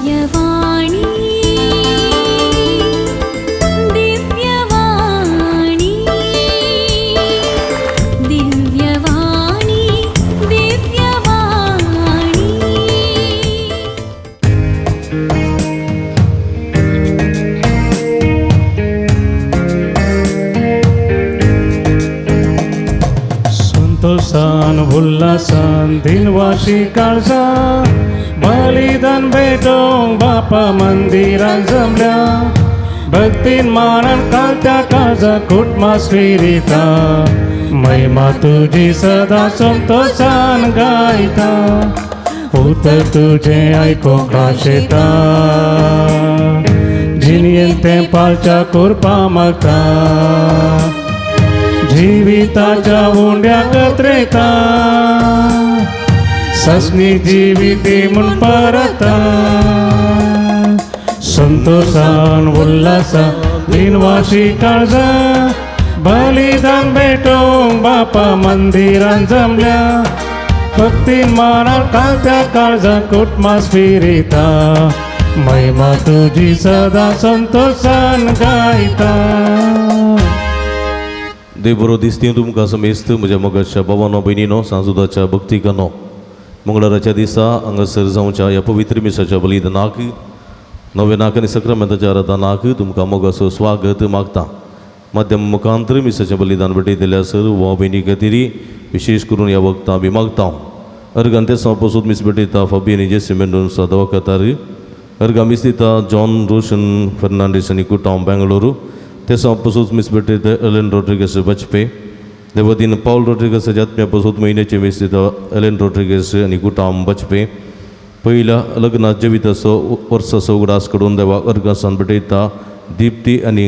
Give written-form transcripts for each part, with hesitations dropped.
दिव्यवाणी दिव्यवाणी दिव्यवाणी दिव्यवाणी। संतोषान उल्हासान दिनवाशी काळजा बलिदान भेटोवंक बापा मंदिरान जमल्या भक्तीन मानान कालत्या काळजा कुटमा स्विरिता महिमा तुजी सदा संतोषान गायता उतर तुजें आयकूंक आशेता जिणेन तें पाळच्या कुरपा मागता जिविताच्या उंड्या कत्रेता ससनी जिविती म्हूण परता संतोषान उल्हासान दिनवाशी काळजा बलिदान भेटोवंक बापा मंदिरान जमल्या भक्तीन मानान कालत्या काळजा कुटमा स्पिरिता महिमा तुजी सदा संतोषान गायता। देव बरो दिसती तुमकां समेस्त म्हज्या मोगाच्या भावानो भयणीनो सांजुदाच्या भक्तिकानो मंगळाराच्या दिसा हांगासर जावच्या ह्या पवित्र मिसाच्या बलिदानाक नव्या आनी सक्रामेंताच्या आराधनाक तुमकां मोगाचो स्वागत मागता। माध्यम मुखांतर मिसाचें बलिदान भेटयतले आसर भाव भयणी खातीर विशेश करून ह्या वखदां आमी मागता। अर्गान ते पासून मीस भेटयता फाबी आनी जेसी मेंडोन्सा दवाखातार अर्गां मीस दिता जॉन रोशन फर्नांडीस आनी कुटांव बेंगळुरू ते पासून मीस भेटयता एलन रॉड्रिगस बचपे देवदीन पावल रॉड्रिगस आत्म्या पासून म्हयन्याचे मीस दिता एलन रॉड्रिगस आनी कुटांव बचपे पयल्या लग्नात जिविताचो वर्साचो उगडास करून देवाक अर्गासान भेटयता दीप्ती आनी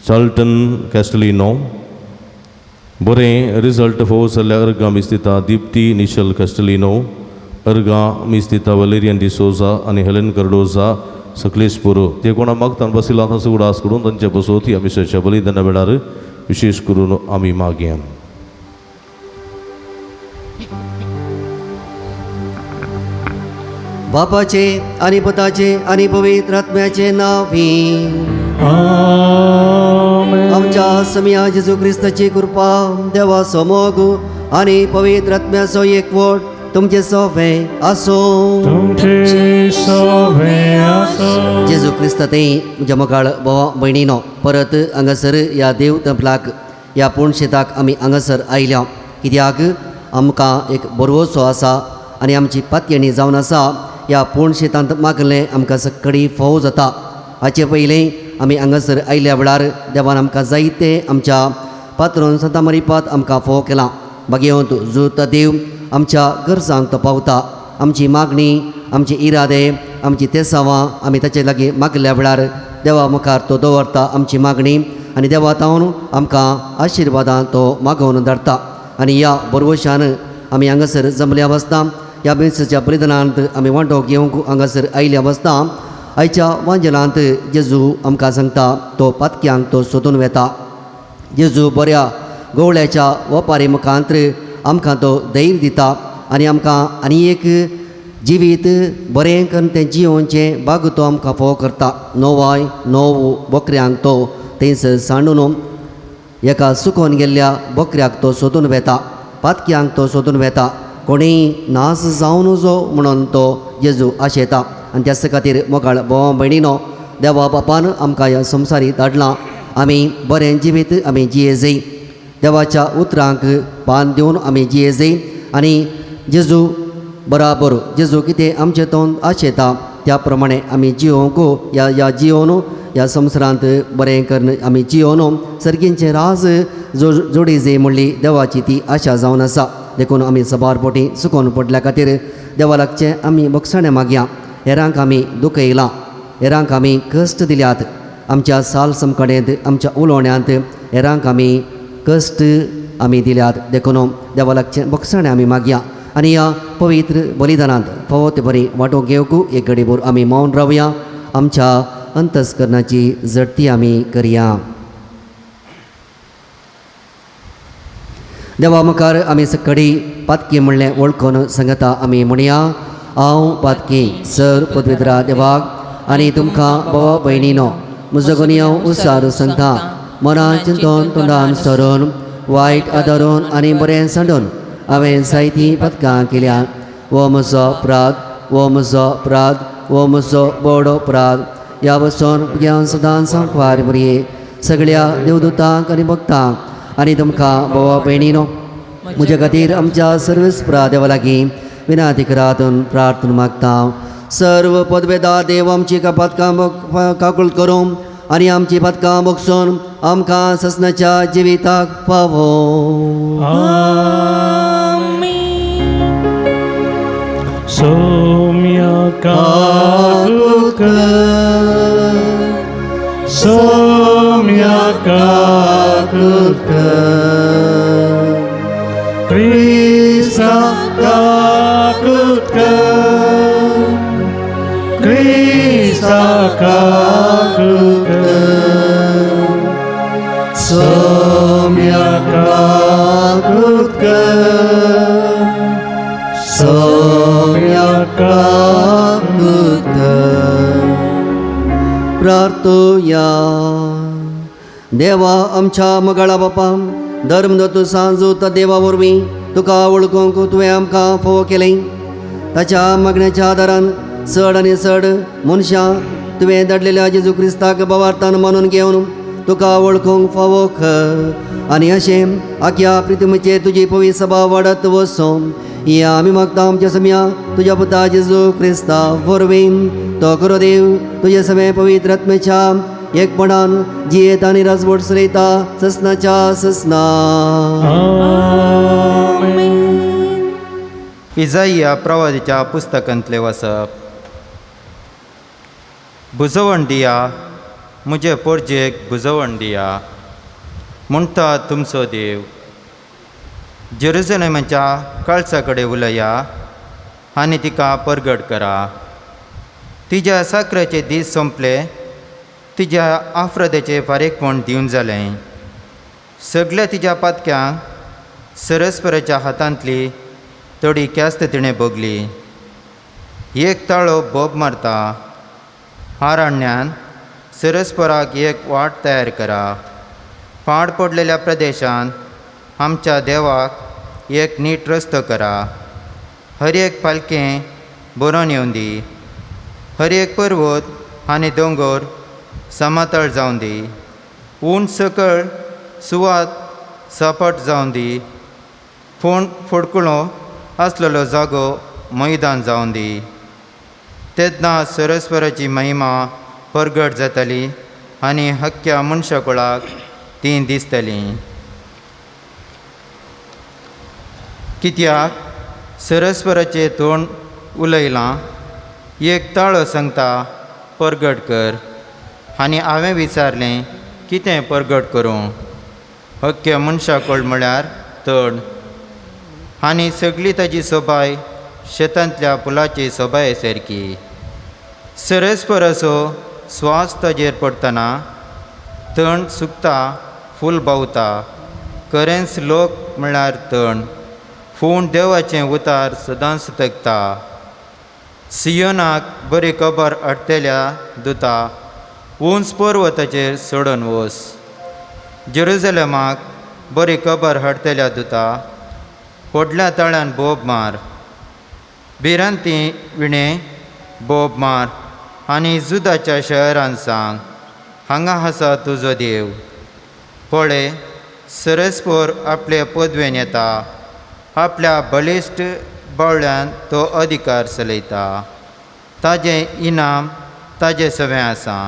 चार्ल्टन कॅस्टलिनो बरें रिजल्ट फोव जाल्ल्या अर्गां मीस दिता दीप्ती निशल कॅस्टलिनो अर्गां मीस दिता वलेरियन डिसोजा आनी हेलन कर्डोजा सकलेशपूर ते कोणा मागतान बसिल्ला तांचो उगडास करून तांचे बसोत ह्या मिसाच्या बलिदाना वेळार विशेश करून आमी मागया। बापाचे आणि पुताचे आणि पवित्र आत्म्याचे नावी आमच्या समिया जेजू क्रिस्ताची कृपा देवाचो मोग आणि पवित्र आत्म्याचो एकवट तुमचे सोवे आसो। तुमचे सोवे आसो। जेजू क्रिस्त ते म्हज्या मोगाळ भावा भयणीनो परत हांगासर ह्या देव तेंपलाक ह्या पूर्ण शेताक आमी हांगासर आयल्या कित्याक आमकां एक बरोसो आसा आनी आमची पातयणी जावन आसा ह्या पूर्ण शेतांत मागलें आमकां सकडी फोव जाता। हाचे पयलीं आमी हांगासर आयल्या वेळार देवान आमकां जायते आमच्या पात्रोन संता मरिपात आमकां फोव केला। बागेवंत जुत देव आमच्या गरजांक तो पावता। आमची मागणी आमचे इरादे आमची तेसावां आमी ताचे लागीं मागल्या वेळार देवा मुखार तो दवरता आमची मागणी आनी देवा तावन आमकां आशिर्वादान तो मागोवन धाडटा। आनी ह्या बरवशान आमी हांगासर जमल्या वसता ह्या मिसाच्या बलिदानांत आमी वांटो घेवंक हांगासर आयल्या वसता। आयच्या वांजेलांत जेजू आमकां सांगता तो पातक्यांक तो सोदून वेता। जेजू बऱ्या गवळ्याच्या वपारी मुखांत आमकां तो धैर्य दिता आनी आमकां आनी एक जिवीत बरें करून तें जियोवचें बाग तो आमकां फोव करता। नवाय नव बकऱ्यांक तो थंयसर सांडून एका सुकोन गेल्ल्या बकऱ्याक तो सोदून वेता पातक्यांक तो सोदून वेता कोणीय नास जावन जो म्हणून तो जेजू आशेता। आनी त्याच खातीर मोगाळ भावा भयणीनो देवा बापान आमकां ह्या संवसारी धाडलां आमी बरें जिवीत आमी जिये जाय देवाच्या उतरांक पान दिवन आमी जिये जाय आनी जेजू बराबर जेजू कितें आमचें तोंड आशेता त्या प्रमाणे आमी जियोवंक ह्या ह्या जियोवन ह्या संवसारांत बरें करून आमी जियोवन सर्गींचें राज जोडी जाय म्हणली देवाची ती आशा जावन आसा। देखून आमी सबार पोटी सुकोवन पडल्या खातीर देवा लागचें आमी बक्षाणें मागया। हेरांक आमी दुखयलां हेरांक आमी कश्ट दिल्यात आमच्या साल समकडेंत आमच्या उलोवण्यांत हेरांक आमी कश्ट आमी दिल्यात। देखून देवा लागचें बक्षाणें आमी मागया आनी ह्या पवित्र बलिदानांत फावो ते बरी वांटो घेवंक एक घडीभर आमी मौन रावया आमच्या अंतस्करणाची झडती आमी करया। देवा मुखार आमी सकडी पातकी म्हणलें वळखून सांगता आमी म्हणया। हांव पातकी सर पदवेदरा देवाक आनी तुमकां भावा भयणीनो म्हजो गुन्यांव उसार सांगता मनान चिंतून तोंडान सरून वायट आदारून आनी बरें सांडून हांवें जायतीं पदकां केल्या. हो म्हजो अपराध, हो म्हजो अपराध, हो म्हजो व्हड अपराध. ह्या वचून भुरग्यांक सदांच सांकवार बरये सगळ्या देवदूतांक आनी भक्तांक आनी तुमकां भावा भयणीनो म्हज्या खातीर आमच्या सर्वेस्परा देवा लागीं विनाती करातून प्रार्थना मागता. सर्व पदवेदार देव आमची पदकां काकूळ करूं आनी आमची पदकां भोगसून आमकां ससनाच्या जिविताक पावो. सौम्य काकुक, सौम्य काकुक, क्रिस्ता काकुक, क्रिस्ता काकुक, सौम्य काकुक, सौम्य काकुक. प्रार्थुया. देवा आमच्या मगळा बापा, धर्म दत्तू सांजूत देवा वरवीं तुका वळखूंक तुवें आमकां फावो केलें. ताच्या मागण्याच्या आदारान चड आनी चड मनशां तुवें धाडलेल्या जेजू क्रिस्ताक भावार्थान मानून घेवन तुका वळखूंक फावो कर आनी अशें आख्या प्रितमीचेर तुजी पवित्र सभा वाडत वचूं. ही आमी मागता आमच्या समया तुज्या पुता जेजू क्रिस्ता वरवीं. तो करो देव तुजे समें पवित्र आत्म्याच्या एकपणान जियेत आनी राजवट चलयता ससनाच्या ससना. इजाइया प्रवादीच्या पुस्तकांतले वाचप. बुजवण दिया म्हजे पोरजेक, बुजवण दिया म्हणटा तुमचो देव. जेरुजलेमाच्या काळसा कडेन उलया आनी तिका परगट करा. तिज्या साकराचे दीस सोंपले, तिज्या आफ्रदेचें फारीकपण दिवन जालें. सगल्या तिज्या पातक्यांक सरस्पराच्या हातांतली थोडी ख्यास्त तिणें भोगली. एक ताळो बोब मारता, आरण्यान सरस्पराक एक वाट तयार करा. पाड पडलेल्या प्रदेशांत आमच्या देवाक एक नीट रस्तो करा. हर एक पालखें बरोवन येवं दी, हर एक पर्वत आनी दोंगर समतळ जावं दी. उंच सकळ सुवात सपाट जावं दी, फोंड फोडकुळो आसलेलो जागो मैदान जावं दी. तेन्ना सरस्वराची महिमा परगट जातली आनी हक्क्या मनशाकुळाक ती दिसतली. कित्याक सरस्वराचें तोंड उलयलां, एक ताळो सांगता परगट कर. आनी हांवें विचारलें, कितें परगट करूं? हक्क्या मनशाकूळ म्हळ्यार तण आनी सगळी ताजी सोबाय शेतांतल्या फुलाची सोबाये सारकी. सरस्पराचो स्वास ताजेर पडटना तण सुकता, फूल बावता. खरेंच लोक म्हळ्यार तण, पूण देवाचें उतार सदांच तगता. सियोनाक बरी खबर हाडटल्या दुता उंच पर्वताचेर चडोन वस. जेरुजलेमाक बरी खबर हाडटल्या दुता व्हडल्या तळ्यान बोब मार. भिरांती विणें बोब मार आनी जुदाच्या शहरान सांग, हांगा आसा तुजो देव. पळय, सरस्पोर आपले पदवेन येता, आपल्या बळिश्ट बावळ्यान तो अधिकार चलयता. ताजें इनाम ताजें सवें आसा,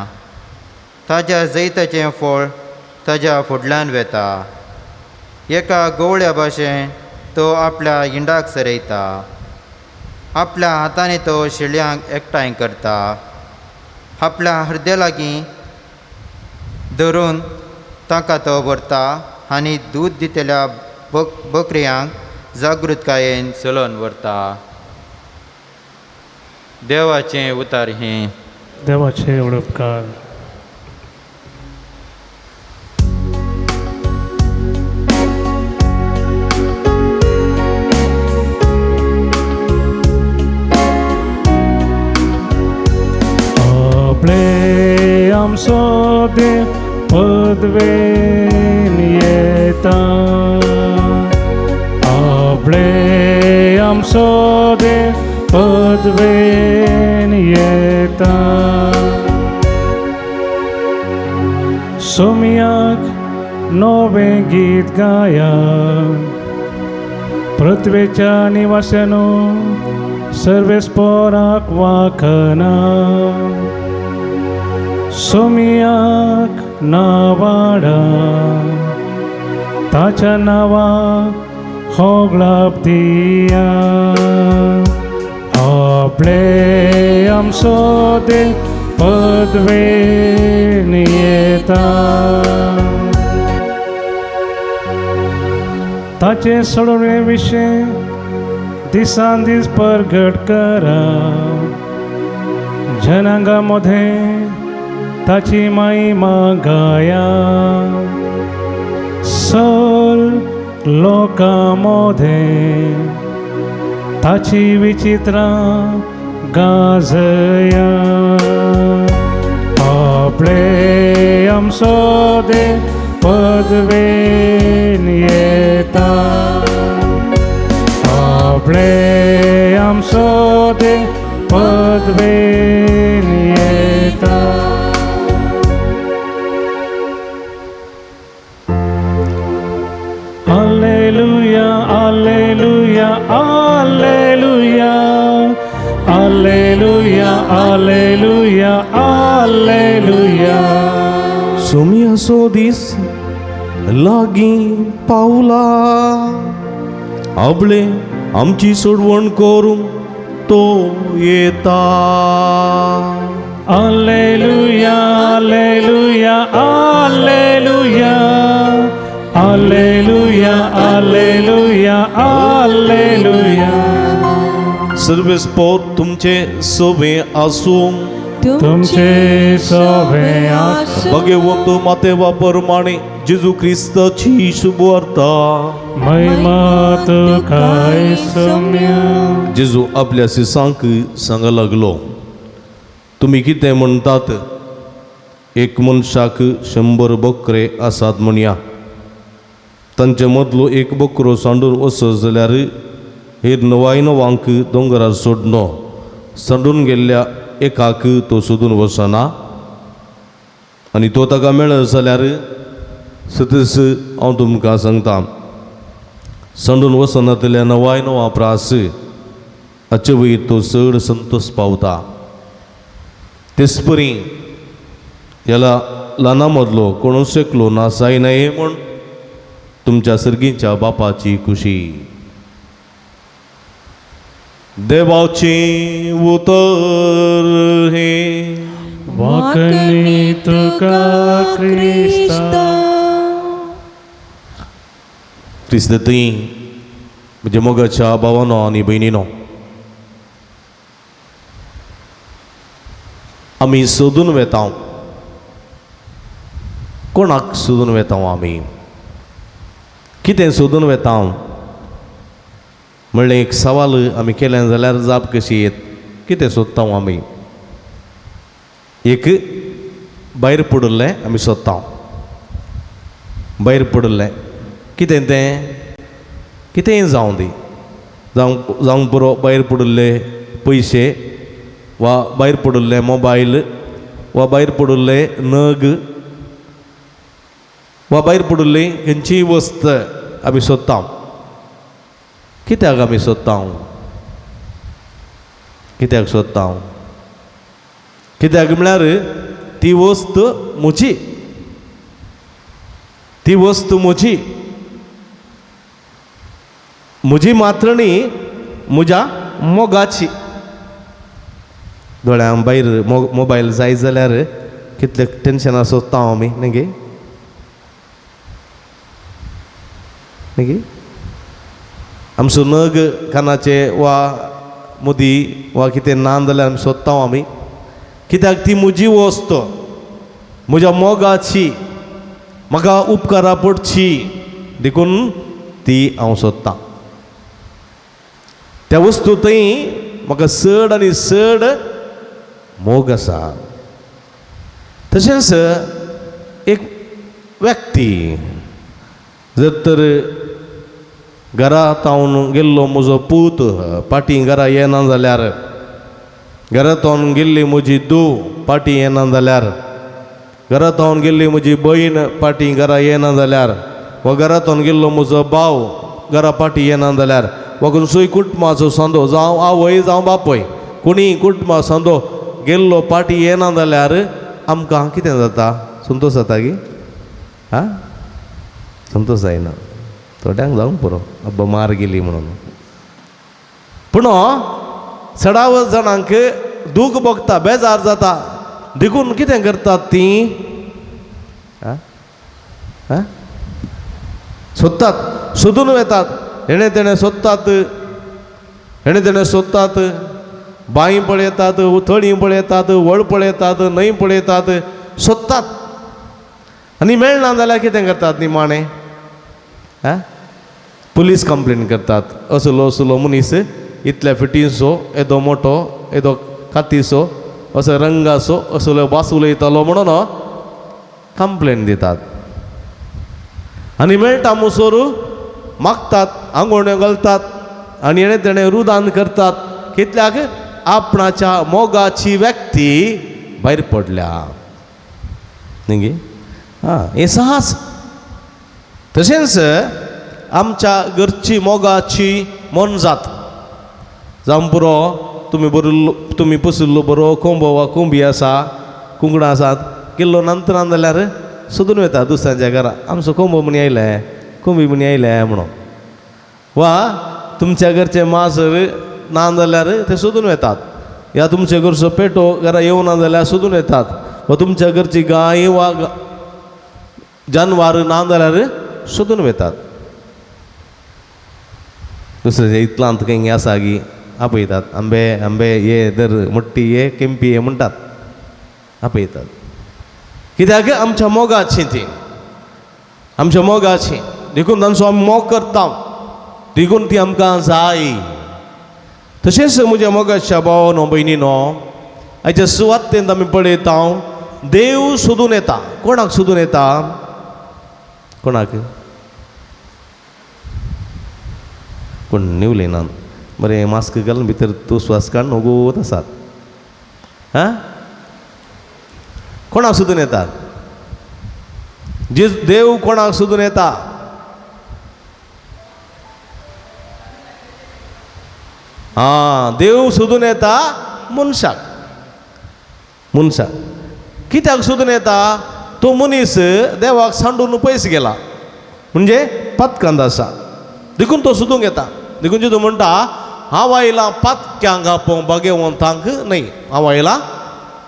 ताज्या जैताचें फळ ताज्या फुडल्यान वेता. एका गवळ्या भाशेन तो आपल्या इंडाक सरयता, आपल्या हातांनी तो शेळयांक एकठांय करता. आपल्या हृदया लागीं धरून ताका तो व्हरता आनी दूद दितल्या बकऱ्यांक जागृतकायेन चलोवन व्हरता. देवाचें उतार हें. देवाचे उपकार. आमचो देव पदवेन येता. आपले आमचो देव पदवेन येता. सोम्याक नवें गीत गाया, पृथ्वेच्या निवास्यानो सर्वेस्पोराक वाखना. सोम्याक नावाडा, ताच्या नांवाक होगळाप दिया. आपले आमचो देव पदवेन येता. ताचे सोडणे विशय दिसान दीस परगट करा, जनांगा मदें ताची महिमा गाया. सल लोकां मदें ताची विचित्रां गाजया. आपले आमचो देव पदवेन येता. आपले आमचो देव पदवेन येता. Alleluia, alleluia, alleluia, alleluia, alleluia, alleluia. सोमयाचो दीस लागीं पावला, आपले आमची सोडवण करूंक तो येता. Alleluia, alleluia, alleluia, alleluia, alleluia, alleluia. सर्वेस्पोर तुमचे सोबे आसूं. तुमचे सोबे आसूं. भगवंत माते प्रमाणे जेजू क्रिस्ताची शुभवार्ता. महिमा तुका सोम्या. जेजू आपल्या शिसांक सांगा लागलो, तुमी कितें म्हणटात? एक मनशाक 100 बकरे आसात म्हणया, तांचे मदलो एक बकरो सांडून वचत जाल्यार हेर 99 दोंगरार सोडनो, सांडून गेल्ल्या एकाक तो सोदून वचना आनी तो ताका मेळत जाल्यार सतस हांव तुमकां सांगता, सांडून वचनातल्या 99 प्रास हाचे वयर तो चड संतोश पावता. तेच परी ह्या ल्हाना मदलो कोणूच एकलो ना जायना म्हूण तुमच्या सर्गीच्या बापाची खुशी. देवाचें उतर हें. वाकणी तुका क्रिस्ता. क्रिस्त थंय म्हज्या मोगाच्या भावानो आनी भयणीनो, आमी सोदून वेता. कोणाक सोदून वेता आमी? कितें सोदून वेता म्हणलें एक सवाल आमी केलें जाल्यार जाप कशी येत? कितें सोदता आमी? एक भायर पडिल्लें आमी सोदता, भायर पडिल्लें कितें तें कितेंय जावं दी, जावं जावंक पुरो भायर पडिल्ले पयशे वा भायर पडिल्ले मोबायल वा भायर पडिल्ले नग वा भायर पडिल्ली खंयचीय वस्त आमी सोदता. कित्याक आमी सोदता? कित्याक सोदता? कित्याक म्हळ्यार ती वस्त म्हजी, ती वस्त म्हजी, म्हजी मात्र न्ही म्हज्या मोगाची. दोळ्यां भायर मोबायल जाय जाल्यार कितलें टेंशनां सोदता आमी न्ही गे? न्ही गे? आमचो नग कानाचे वा मुदी वा कितें ना जाल्यार आमी सोदता आमी. कित्याक ती म्हजी वस्त, म्हज्या मोगाची, म्हाका उपकारा पडची देखून ती हांव सोदतां. त्या वस्तू थंय म्हाका चड आनी चड मोग आसा. तशेंच एक व्यक्ती जर तर घरा तावन गेल्लो म्हजो पूत पाटी घरा येना जाल्यार, घरा तावन गेल्ली म्हजी धूव पाटी येना जाल्यार, घरा तावन गेल्ली म्हजी भयण पाटी घरा येना जाल्यार, वा घरा तावन गेल्लो म्हजो भाव घरा पाटी येना जाल्यार, वा खंयचोय कुटुंबाचो सांदो जावं आवय जावं बापूय कोणीय कुटुंबा सांदो गेल्लो पाटी येना जाल्यार आमकां कितें जाता? संतोश जाता की? आं, संतोश जायना. थोड्यांक जावंक पुरो अब्बा मार गेली म्हणून. पूण चडावत जाणांक दूख भोगता, बेजार जाता. देखून कितें करतात तीं? आं, सोदतात, सोदून वेतात, हेणें तेणें सोदतात, हेणें तेणें सोदतात, बांय पळयतात, तळीं पळयतात, व्हड पळयतात, न्हंय पळयतात, सोदतात. आनी मेळना जाल्यार कितें करतात निमाणें? आं, पुलीस कंप्लेन करतात. असलो असलो मनीस इतल्या फिटींचो, येदो मोटो, येदो कातीचो, असो रंगाचो, असलो भास उलयतालो म्हणून कंप्लेन दितात. आनी मेळटा मुसोर मागतात, आंगोण्यो घालतात आनी हेणें तेणें रुदान करतात. कितल्याक? आपणाच्या मोगाची व्यक्ती भायर पडल्या न्ही गे? आं, हें सहज. तशेंच आमच्या घरची मोगाची मोनजात जावं पुरो, तुमी बरिल्लो, तुमी पोशिल्लो बरो कोंबो वा कोंबी आसा, कुंकडां आसात, गेल्लो नंतरान जाल्यार सोदून वता दुसऱ्यांच्या घरा, आमचो कोंबो म्हणी आयले, कोंबी म्हणी आयले म्हणून. वा तुमच्या घरचें माजर ना जाल्यार ते सोदून वेतात, या तुमच्या घरचो पेटो घरा येवना जाल्यार सोदून येतात, वा तुमच्या घरची गाय वा जानवर ना जाल्यार सोदून वेतात. दुसऱ्या इतलांत खंय आसा की आपयतात, आंबे आंबे ये दर मोट्टी ये केंपी ये म्हणटात, आपयतात. कित्याक? आमच्या मोगाची ती, आमच्या मोगाची. देखून तांचो आमी मोग करता, देखून ती आमकां जाय. तशेंच म्हज्या मोगाच्या भावानो भयणीनो, आयच्या सुवातेंत आमी पळयता देव सोदून येता. कोणाक सोदून येता? कोणाक? कोण निवले ना बरें मास्क घालून भितर तूं स्वास काडून वगोत आसात. आं, कोणाक सोदून येतात? देव कोणाक सोदून येता? आं, देव सोदून येता मनशाक. मनशाक कित्याक सोदून येता? तो मनीस देवाक सांडून पयस गेला, म्हणजे पातकांत आसा, देखून तो सोदूंक येता. देखून जेजू म्हणटा, हांव आयलां पातक्यांक आपोवंक, भाग्यवंतांक न्हय, हांव आयलां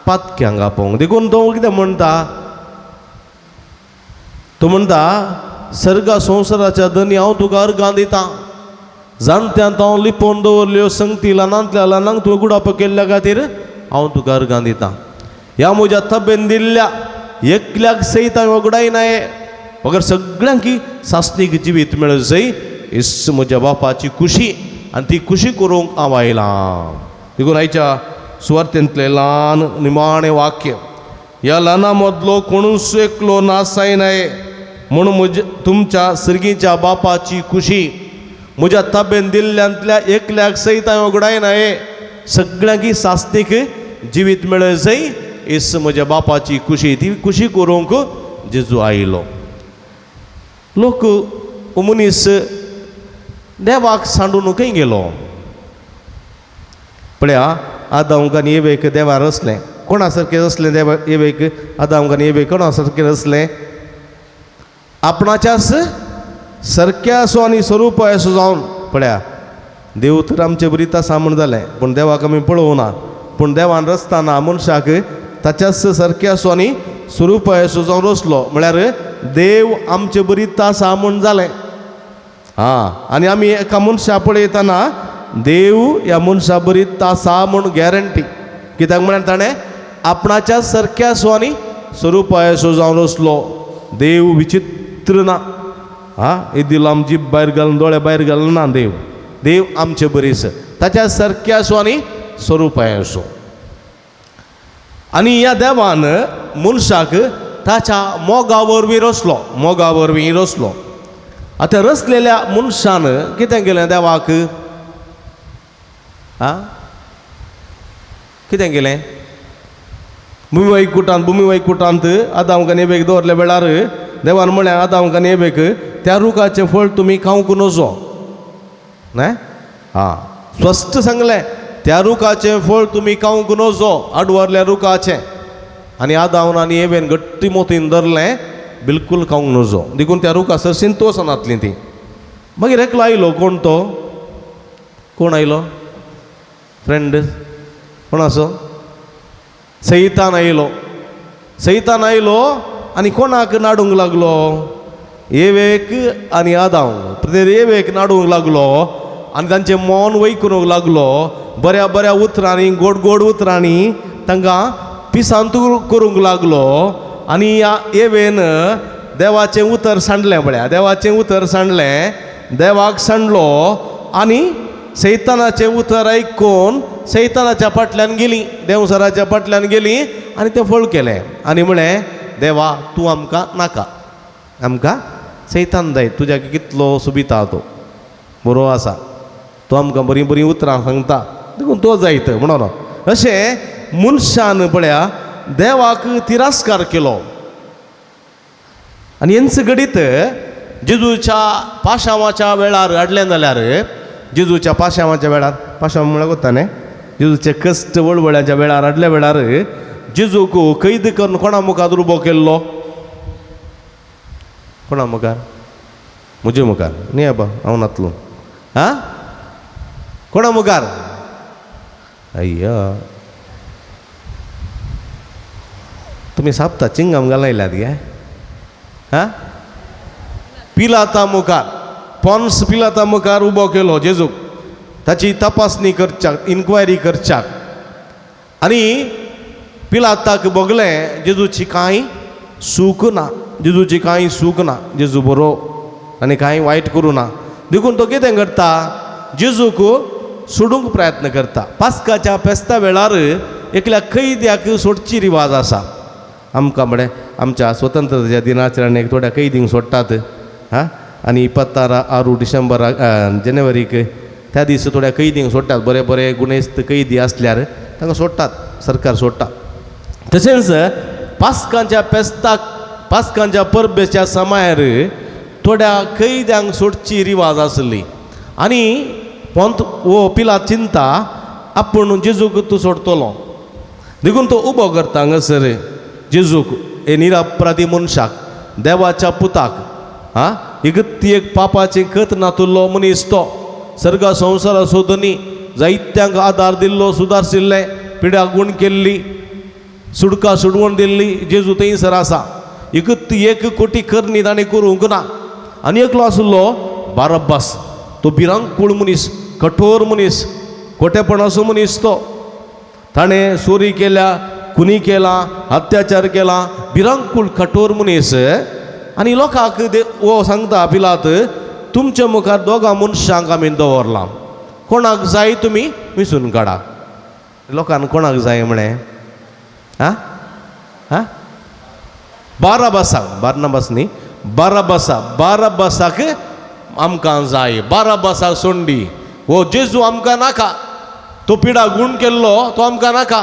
पातक्यांक आपोवंक. देखून तो कितें म्हणटा? तो म्हणटा, सर्गा संवसाराच्या धनी हांव तुका अर्गां दितां, जाणट्यांत हांव लिपोवन दवरल्यो संगती ल्हानांतल्या ल्हानांक तुवें गुडाप केल्ल्या खातीर हांव तुका अर्गां दितां. ह्या म्हज्या तबेन दिल्ल्या एकल्याक सयत हांवें वगडायनाय, मगर सगळ्यांकी सासणीक जिवीत मेळत जय इस म्हज्या बापाची खुशी, आनी ती खुशी करूंक हांव आयलां. देखून आयच्या सुवार्थेंतलें ल्हान निमाणें वाक्य, ह्या ल्हाना मदलो कोणूच एकलो नासायनाय म्हूण म्हज्या तुमच्या सर्गीच्या बापाची खुशी, म्हज्या ताबेन दिल्ल्यांतल्या एकल्याक सयत हांवें वगडायनाय, सगळ्यांकी सासणीक जिवीत मेळत जय इस म्हज्या बापाची खुशी, ती खुशी करूंक जेजू आयलो. लोक मनीस देवाक सांडून खंय गेलो? पळया, आदांक आनी एवेक देवार रचलें. कोणा सारकें रचलें देवा एवेक? आदांक आनी एवेक कोणा सारकें रचलें? आपणाच्याच सारक्या असो आनी स्वरूप असो जावन. पळया, देव तर आमचे बरीत आसा म्हूण जालें, पूण देवाक आमी पळोवना. पूण देवान रचतना मनशाक ताच्याच सारक्या असो आनी स्वरूप असो जावन रचलो, म्हळ्यार देव आमचे बरीत आसा म्हूण जालें. आं, आनी आमी एका मनशा पळयतना देव ह्या मनशा बरीत आसा म्हूण गॅरंटी. कित्याक म्हळ्यार ताणें आपणाच्या सारक्या असो आनी स्वरूप असो जावन रचलो. देव विचित्र ना. आं, येदी लांब जीब भायर घालून दोळे भायर घालून ना देव. देव आमचे बरीच ताच्या सारक्या असो आनी स्वरूप असो. आनी ह्या देवान मनशाक ताच्या मोगा वरवीं रचलो, मोगा वरवीं रचलो. आतां रचलेल्या मनशान कितें केलें देवाक? आं, कितें केलें? भुमी वैकुटांत, भुमी वैकुटांत आदामक आनी एवेक दवरल्या वेळार देवान म्हळें आदामक आनी एवेक त्या रुखाचें फळ तुमी खावंक नजो. न्हय, आं, स्पश्ट सांगलें त्या रुखाचें फळ तुमी खावंक नजो, आडवरल्या रुखाचें. आनी आदावन आनी एवेन घट्टी मोतीन धरलें बिलकूल खावंक नजो, देखून त्या रुखा सरशीन तोसनातलीं तीं. मागीर एकलो आयलो, कोण तो? कोण आयलो? फ्रेंड कोण आसो? सैतान आयलो. सैतान आयलो आनी कोणाक नाडूंक लागलो? एवेक आनी आदांव. एवेक नाडूंक लागलो आनी तांचें मन वैकरूंक लागलो. बऱ्या बऱ्या उतरांनी, गोड गोड उतरांनी तांकां पिसांत करूंक लागलो. आनी ह्या एवेन देवाचें उतर सांडलें, पळया देवाचें उतर सांडलें, देवाक सांडलो आनी सैतानाचें उतर आयकून सैतानाच्या फाटल्यान गेली, देवसराच्या फाटल्यान गेली आनी तें फळ केलें आनी म्हळें देवा तूं आमकां नाका, आमकां सैतान जाय, तुज्या कितलो सुबिता तो बरो आसा, तो आमकां बरीं बरीं उतरां सांगता देखून तो जायत म्हणून. अशें मनशान पळया देवाक तिरस्कार केलो. आनी हेंच घडीत जेजूच्या पाशांवाच्या वेळार हाडलें जाल्यार, जेजूच्या पाशांवाच्या वेळार, पाशांव म्हळ्यार कोत्ता न्ही, जेजूचे कश्ट वळवळ्याच्या वेळार हाडल्या वेळार जेजूक कैद करून कोणा मुखार उबो केल्लो? कोणा मुखार? म्हजे मुखार न्ही आबा, हांव नातलो. आं, कोणा मुखार? अय्या तुमी सापता चिंगम घालयल्यात गे. हां, पिलाता मुखार, पॉन्स पिलाता मुखार उबो केलो जेजूक, ताची तपासणी करच्याक, इन्क्वायरी करच्याक. आनी पिलाताक भोगलें जेजूची कांय सूख ना, जेजूची कांय सूख ना, जेजू बरो आनी कांय वायट करूं ना, देखून तो कितें करता? जेजूक सोडूंक प्रयत्न करता. पास्काच्या फेस्ता वेळार एकल्या कैद्याक सोडची रिवाज आसा. आमकां म्हळ्यार आमच्या स्वतंत्रतेच्या दिनाचरणाक थोड्या कैदींक सोडटात. हां, आनी 26 डिसेंबराक जानेवारीक त्या दीस थोड्या कैदींक सोडटात, बरे बरे गुणेस्त कैदी आसल्यार तांकां सोडटात, सरकार सोडटा. तशेंच पास्कांच्या फेस्ताक, पास्कांच्या परबेच्या समायार थोड्या कैद्यांक सोडची रिवाज आसली. आनी पोंत वो पिला चिंता आपूण जेजूक तूं सोडटलो, देखून तो उबो करता हांगासर जेजूक, हे निरापराधी मनशाक, देवाच्या पुताक. आं, इगत्ती एक पापाचें कत नातुल्लो मनीस तो, सर्गा संवसाराचो धनी, जायत्यांक आदार दिल्लो, सुदारशिल्लें, पिड्या गूण केल्ली, सुडका सुडवण दिल्ली जेजू थंयसर आसा. इगत्ती 1 कोटी करणी ताणें करूंक ना. आनी एकलो आसलो बारब्बास, तो भिरांकूळ मनीस, कठोर मनीस, खोटेपणाचो मनीस तो. ताणें चोरी केल्या, खुनी केला, अत्याचार केला, भिरांकूळ कठोर मनीस. आनी लोकांक वो सांगता पिलात, तुमच्या मुखार दोगां मनशांक आमी दवरलां, कोणाक जाय तुमी विसून काडा. लोकांक कोणाक जाय म्हळें? आं, आं, बाराबासाक, बारनाबास न्ही, बाराबासा, बाराबासाक आमकां जाय, बाराबासाक सोंडी, हो जेजू आमकां नाका, तो पिडा गूण केल्लो तो आमकां नाका,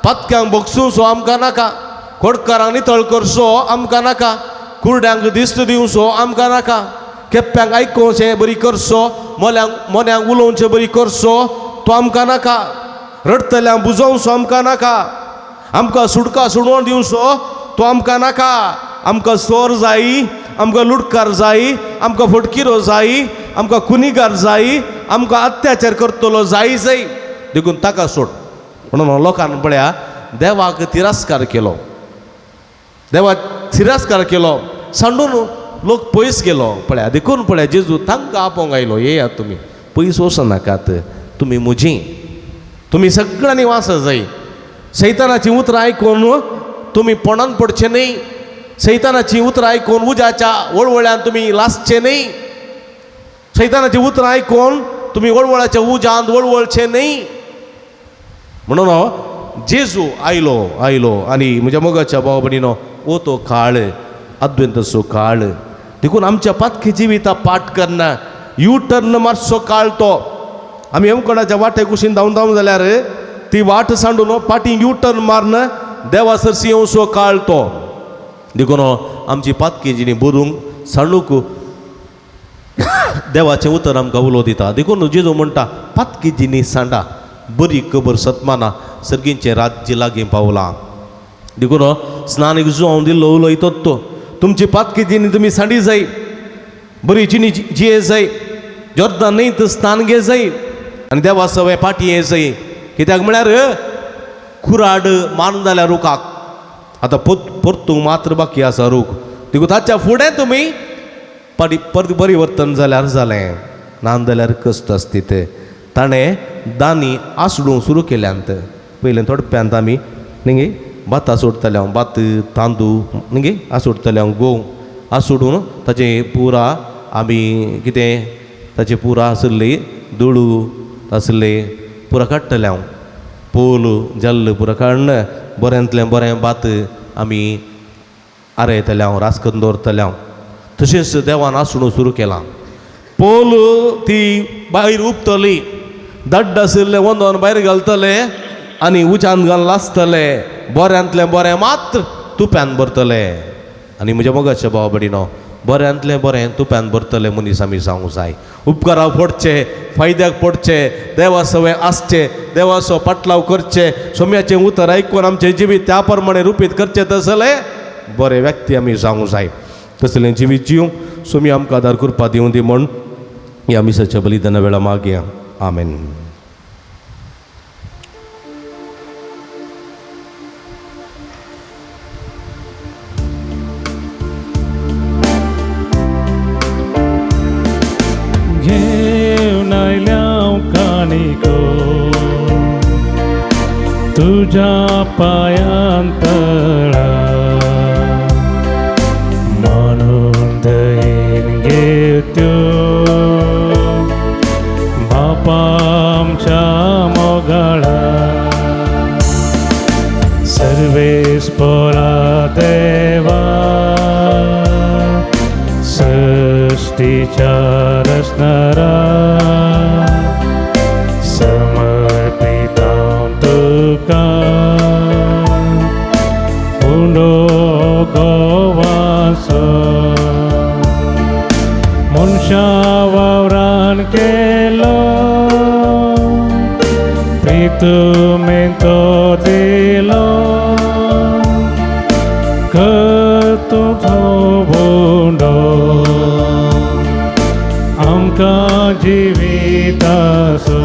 पातक्यांक भोगसूसो आमकां नाका, खोडकारांक नितळ करसो आमकां नाका, कुरड्यांक दिस्त दिवसो आमकां नाका, केप्प्यांक आयकोवचें बरी करसो, मोल्यांक मोन्यांक उलोवचें बरी करसो तो आमकां नाका, रडटल्यांक बुजोवचो आमकां नाका, आमकां सुटका सुडोवन दिवचो तो आमकां नाका, आमकां सोर जाय, आमकां लुटकार जाय, आमकां फटकिरो जाय, आमकां कुनिगार जाय, आमकां अत्याचार करतलो जाय जाय, देखून ताका सोड. म्हणून लोकान पळया देवाक तिरस्कार केलो, देवाक तिरस्कार केलो, सांडून लोक पयस गेलो. पळया देखून पळया जेजू तांकां आपोवंक आयलो, येयात तुमी, पयस वचनाकात, तुमी म्हजी, तुमी सगळ्यांनी वास जाय. सैतानाची उतरां आयकून तुमी पोणान पडचे न्हय, सैतानाची उतरां आयकून उज्याच्या वळवळ्यान तुमी लासचे न्हय, सैतानाची उतरां आयकून तुमी वळवळाच्या उज्यांत वळवळचे न्हय. म्हणून जेजू आयलो आयलो आनी म्हज्या मोगाच्या भाव भयणीनो हो तो काळ अद्वैताचो काळ. देखून आमच्या पातकी जिविता पाठ करना यू टर्न मारचो काळ तो. आमी हेमकोणाच्या वाटे कुशीन धांवन धांवन जाल्यार ती वाट सांडून पाटी यू टर्न मारन देवा सरशी येवचो काळ तो. देखून आमची पातकी जिणी बरूंक सांडूंक देवाचें उतर आमकां उलो दिता. देखून जेजू म्हणटा पातकी जिणी सांडा बरी खबर सतमाना सर्गींचें राज्य लागीं पावलां. देखून स्नानीक जो हांव दिल्लो उलयतो तो तुमची पातकी जिणी तुमी सांडी जाय, बरी जिणी जिये जाय, जोर्दान न्हय तर स्नान घे जाय आनी देवा सवे पाटी ये जाय. कित्याक म्हळ्यार कुराड मारून जाल्यार रुखाक आतां परतूंक मात्र बाकी आसा रूख. देखून ताच्या फुडें तुमी परिवर्तन जाल्यार जालें, ना जाल्यार कश्ट आसती ते. ताणें दानी आसडूंक सुरू केल्यांत. पयलें थोडप्यांत आमी न्ही भात आसोडटले हांव, भात तांदूळ न्ही आसोडटले हांव, गोंव आसोडून ताचें पुरा आमी कितें ताचें पुरा आसली दुडू आसले पुरा काडटलें हांव, पोल जल्ल पुरा काडून बऱ्यांतलें बरें भात आमी आरयतलें हांव, रास करून दवरतलें हांव. तशेंच देवान आसणू सुरू केलां. पोल ती भायर उपतली, दड्ड आशिल्लें वंदोन भायर घालतले आनी उच्यान घालून लासतले, बऱ्यांतलें बरें मात्र तुप्यान भरतले. आनी म्हज्या मोगाच्या भाव भयणीनो बऱ्यांतलें बरें तुप्यान भरतले मनीस आमी जावंक जाय. उपकाराक पडचे, फायद्याक पडचे, देवा सवय आसचे, देवाचो पाटलाव करचे, सोम्याचें उतर आयकून आमचें जिवीत त्या प्रमाणे रुपीत करचें तसले बरे व्यक्ती आमी जावंक जाय. तसलें जिवीत जिवंक सोमी आमकां आदार करपा दिवं दी म्हूण ह्या मिसाच्या बलिदाना वेळा मागया. आमेन. घेवन आयल्या काणिको तुज्या पांयां तळा, म्हणून दयेन घेव त्यो बापा आमच्या मोगाळा. सर्वेस्परा देवा सृष्टीच्या रचणारा, समर्पिता तुका उंडो गोवाचो. मनशा वावरान केलो प्रीतमेन तो दिलो, कर तुजो उंडो आमकां जिविताचो.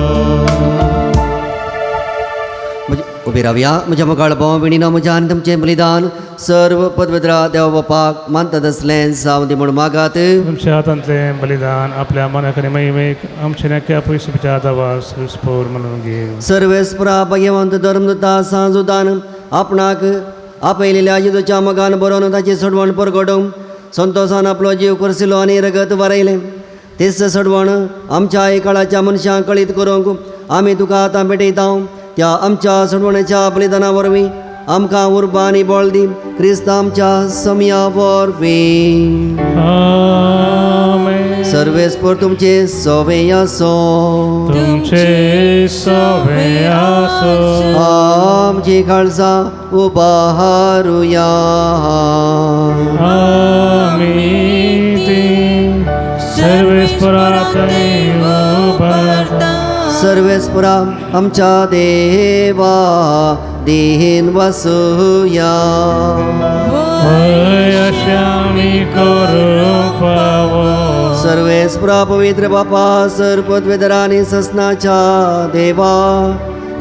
उबी रावया. म्हज्या मोगाळ भाव भयणीनो, म्हज्या आनी तुमचें बलिदान सर्व पदवेद्रा देवा बापाक मानतात आसलें जावं दी म्हूण मागात. तुमच्या हातांतलें बलिदान आपल्या मनाक आनी महिमेक आमच्या नक्या पयसुच्या आदावास स्पोर म्हणून घेव. सर्वेस्परा भाग्यवंत धर्मदूता सांजुदान आपणाक आपयलेल्या जेजूच्या मोगान बरोवन ताची सोडवण परगडोवंक संतोसान आपलो जीव करसिलो आनी रगत वारयलें. तेच सडवण आमच्या काळाच्या मनशांक कळीत करूंक आमी तुका आतां भेटयता. त्या आमच्या सडवणेच्या बलिदाना वरवीं आमकां उर्बा आनी बळ दी, क्रिस्त आमच्या समया वरवीं. आमेन. सर्वेस्पर तुमचे सवे आसो, तुमचे सवे आसो. आमची काळजां उबारुया. आमी ती सर्वेस्परा थंय उबारता. सर्वेस्परा आमच्या देवा देहेन वसुया. वय अशें आमी करूंक फावो. सर्वेस्परा पवित्र बापा सर पदवेदरा आनी ससनाच्या देवा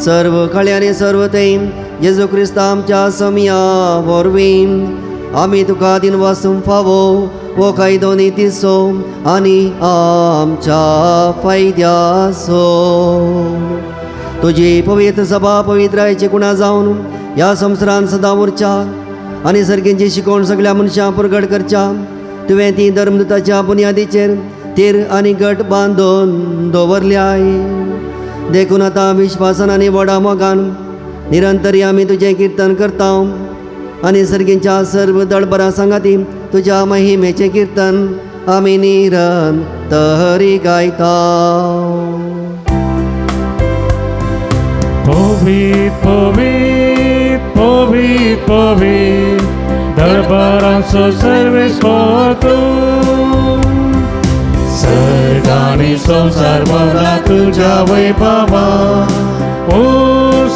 सर्व खळे आनी सर्व थंय जेजू क्रिस्त आमच्या समया वरवीं आमी तुका दिनवासूंक फावो वो कायदो नितीचो आनी आमच्या फायद्याचो. तुजी पवित्र सभा पवित्रायची कुणा जावन ह्या संवसारान सदां उरच्या आनी सर्गींची शिकवण सगळ्या मनशां परगट करच्या. तुवें ती धर्मदूताच्या बुन्यादीचेर तीर आनी गट बांदून दवरल्याय. देखून आतां विश्वासान आनी व्हडा मोगान निरंतरी आमी तुजें किर्तन करता आनी सर्गींच्या सर्व दळबरां सांगाती तुज्या महिमेचें किर्तन आमी निरंतरी गायता. पवित्र पवित्र पवित्र पवित्र दरबारांचो सर्वेस्पर तूं सर्ग आनी संवसार भरला तुज्या वैभवा ओ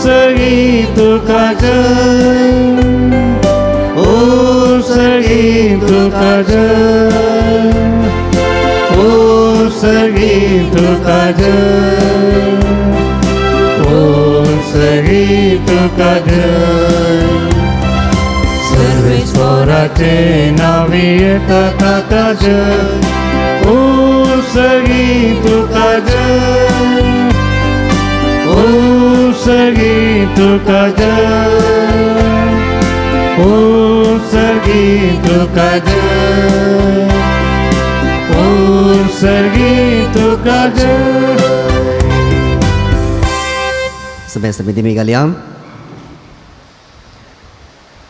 सर्गी तुका जय ओ सर्गी तुका जय ओ सर्गी तुका जय ओ सर्गी तुका जय. सर्वेस्पराचे नांवी येता ताका जय ओ सर्गी तुका जय ओ सर्गी तुका जय ओ सर्गी तुका जय ओ सर्गी तुका जय. समे समे घालया.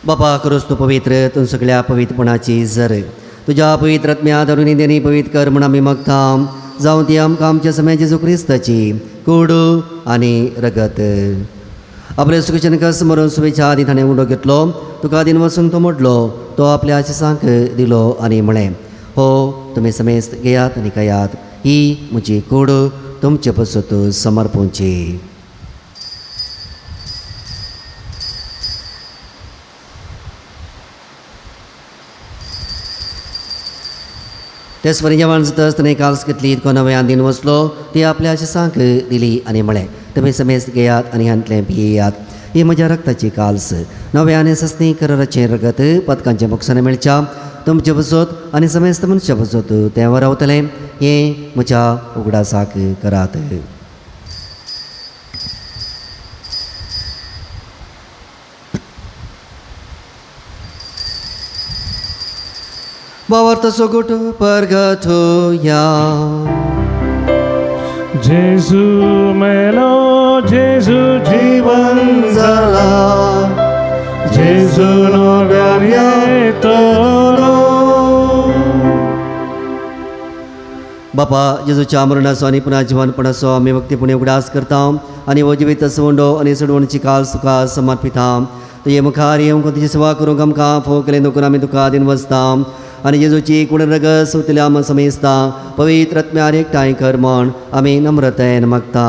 बापा करोस तूं पवित्र तूं सगळ्या पवित्रपणाची जर तुज्या पवित्र आत्म्या धरून देणी पवित्र कर म्हूण आमी मागता. जावं ती आमकां आमच्या समय जेजू क्रिस्ताची कूड आनी रगत. आपले सुखचन कस मरून सुवेच्या आदी ताणें उंडो घेतलो तुका दिन वचूंक तो मोडलो तो आपल्या आशिसांक दिलो आनी म्हळें हो तुमी समेस्त घेयात आनी खायात ही म्हजी कूड तुमचे पसत समर्पूंची. तेच वरी जेवण जातच ताणें काल्स घेतली इतको नव्यान दिन वचलो ती आपल्या शिसांक दिली आनी म्हळें तुमी समेस्त घेयात आनी हांतलें पियेयात ही म्हज्या रक्ताची काल्स नव्या आनी सस्नी कराराचें रगत पदकांचें मुखार मेळच्या तुमचे बसत आनी समेस्त मनशा बसत तें वरावतलें हें म्हज्या उगडासाक करात. भावार्थ सोगुट परगटुया. जेजू मेलो जेजू जीवन जाला जेजू नव्यान येतलो. बापा जेजूच्या मरणाचो आनी पुन्हा जिवनपणाचो आमी भक्तीपुणे उगडास करता आनी हो जिवीत सवंडो आनी सोडवणची काल तुका समर्पिता. तुजे मुखार येवंक तुजी सेवा करूंक आमकां फोव केलें देखून आमी तुका दिन वचता आनी जेजूची कुड रगत सोंपतल्या आमकां समेस्ता पवित्र आत्म्यार एकठांय कर म्हण आमी नम्रतायेन मागता.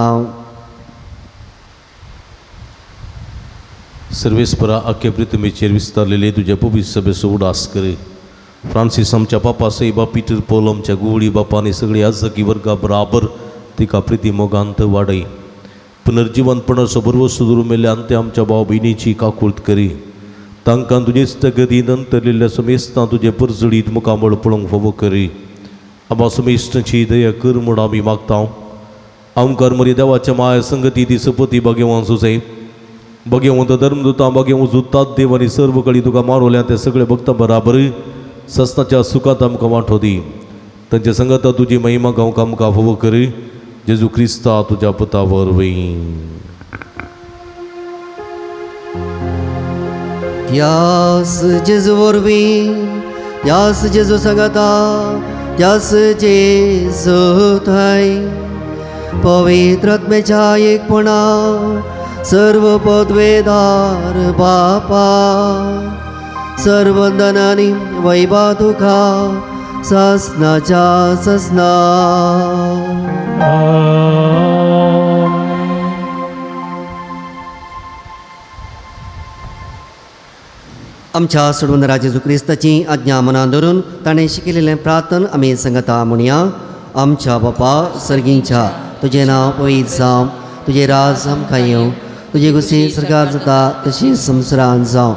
सर्वेस्परा आख्या पृथ्वीचेर विस्तारलेले तुज्या पवित्र सभेचो उडास कर. फ्रांसीस आमच्या पापा सैबा पीटर पॉल आमच्या गुवळी बापा आनी सगळी आजकी वर्गा बराबर तिका प्रिती मोगांत वाडय. पुनर्जिवनपणाचो भरवंसो धरून मेल्ल्या ते आमच्या भाव भयणीची काकूळत करी. तांकां तुजेच तगदी नंतरलेल्या समेस्तां तुजें परजळीत मुखामळ पळोवंक फावो करी. आबा समेस्तांची दया कर म्हूण आमी मागता. आमकार मरी देवाच्या माया संगती ती सपती भाग्यवान सुजय भाग्यवंत धर्मदुतां भाग्यवंत जुतात देव आनी सर्व कळी तुका मारवल्या ते सगळे भक्तां बराबर सस्नाच्या सुखांत आमकां वांटो दी. तांच्या संगता तुजी महिमा गावंक आमकां फावो करी. जेजू क्रिस्ता तुज्या पुता वरवीं. त्यास जेजू वरवीं त्यास जेजू सांगाता त्यास जेजू थंय पवित्र आत्म्याच्या एकपणा सर्व पदवेदार बापा सर्वंदनानी वैभव तुका ससनाच्या ससना. आमच्या सोडवणारा जेजू क्रिस्ताची आज्ञा मनान धरून ताणें शिकयलेलें प्रार्थन आमी सांगता म्हणया. आमच्या बापा सर्गींच्या तुजें नांव पवित्र जावं तुजें राज आमकां येवं तुजे गुसी सरकार जाता तशी संवसारांत जावं.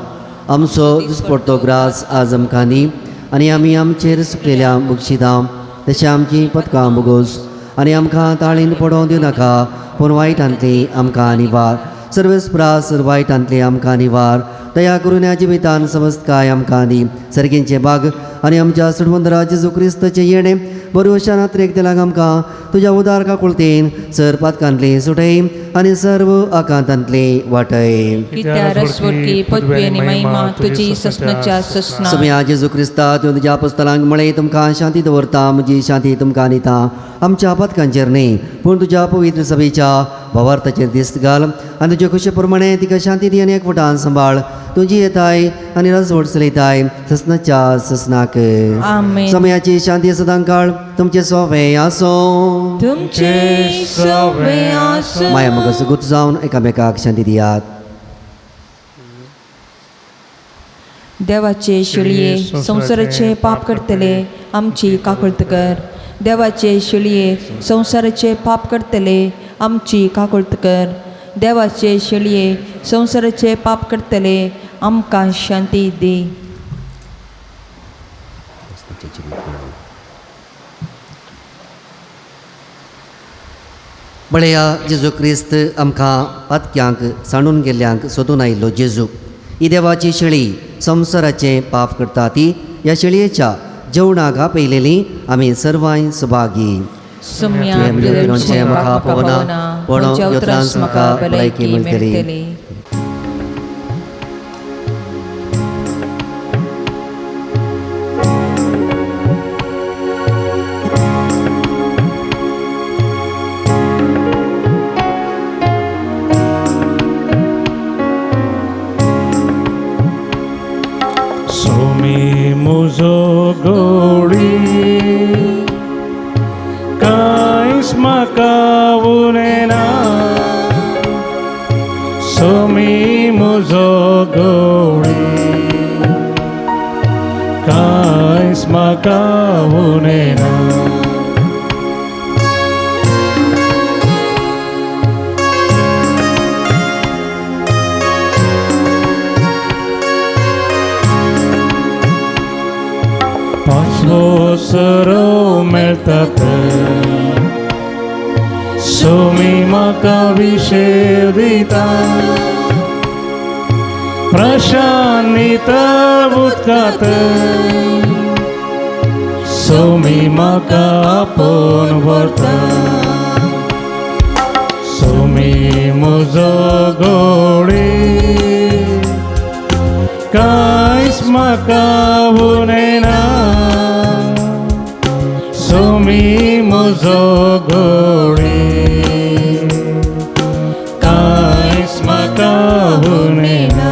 आमचो दुस्पडतो ग्रास आज आमकां दी आनी आमी आमचेर सुकलेल्या बक्षितां तशें आमचीं पदकां बोगोस आनी आमकां ताळीन पडोवंक दिवं नाका पूण वायटांतली आमकां निवार. सर्वेस्परा वायटांतली आमकां निवार. दया करून ह्या जिवितान समजकाय आमकां दी. सर्गींचे बाग आनी आमच्या सोडवंतरा जेजू क्रिस्ताचें येणें बरोवच्या नात्रेक दिलां आमकां तुज्या उदार काकुळतेन सर पातकांतली सुटय आनी सर्व आकांतांतली वाटय. कित्यार स्वर्गी पदवी आनी महिमा तुजी ससनाच्या ससना. समया जेजू क्रिस्ता, तुवें तुज्या पुस्तलांक म्हळें, तुमकां शांती दवरता, म्हजी शांती तुमकां दिता. आमच्या पातकांचेर न्हय पूण तुज्या पवित्र सभेच्या भावार्थाचेर दिस्त घाल आनी तुजे खुशे प्रमाणे तिका शांती दी आनी एकवटान सांबाळ. तुजी येताय आनी रजवट चलयताय ससनाच्या ससनाक. आमेन. समयाची शांती सदां काळ तुमचे सोवे आसो. तुमचे सवे आसूं. माया मग सुगूत जावन एकामेकाक शांती दियात. देवाचे शिळये संवसाराचे पाप करतले आमची काकुळत कर. देवाचे शिळये संवसाराचे पाप करतले आमची काकुळत कर. देवाचे शिळये संवसाराचे पाप करतले आमकां शांती दी. बळया जेजू क्रिस्त, आमकां पातक्यांक सांडून गेल्ल्यांक सोदून आयिल्लो जेजू, ही देवाची शेळी संवसाराचें पाप करता ती ह्या शेळयेच्या जेवणाक आपयलेली आमी सर्वांय सुभागी. सुम्या तुवें म्हाका पवना, पण म्हज्या उतरांस उतरांस म्हाका म्हाका भलायकी भलायकी मेळटली. मेळटली. सोमी मुजो गोडी कांयच म्हाका उणें ना. सोमी मुजो गोडी कांयच म्हाका उणें ना. पांचवो सरो मेळटा थंय सोमी म्हाका विशेव दिता. प्रशांत उदकांत सोमी म्हाका आपोवन व्हरता. सोमी म्हजो गोडी कांयच म्हाका उणें ना. सोमी म्हजो गोडी कांयच म्हाका उणें ना.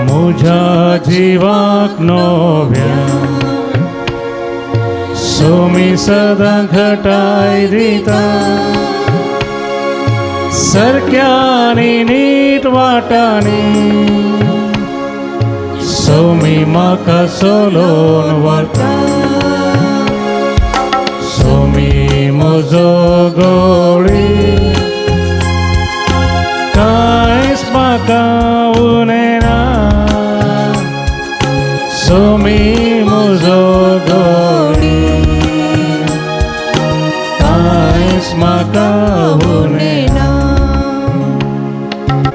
म्हज्या जिवाक नव्या सोमी सदां घटाय दिता. सारक्यांनी नीट वाटांनी सोमी म्हाका चलोवन व्हरता. सोमी म्हजो गोडी कांयच म्हाका उणें ना. सोमी म्हजो गोडी कांयच म्हाका उणें ना.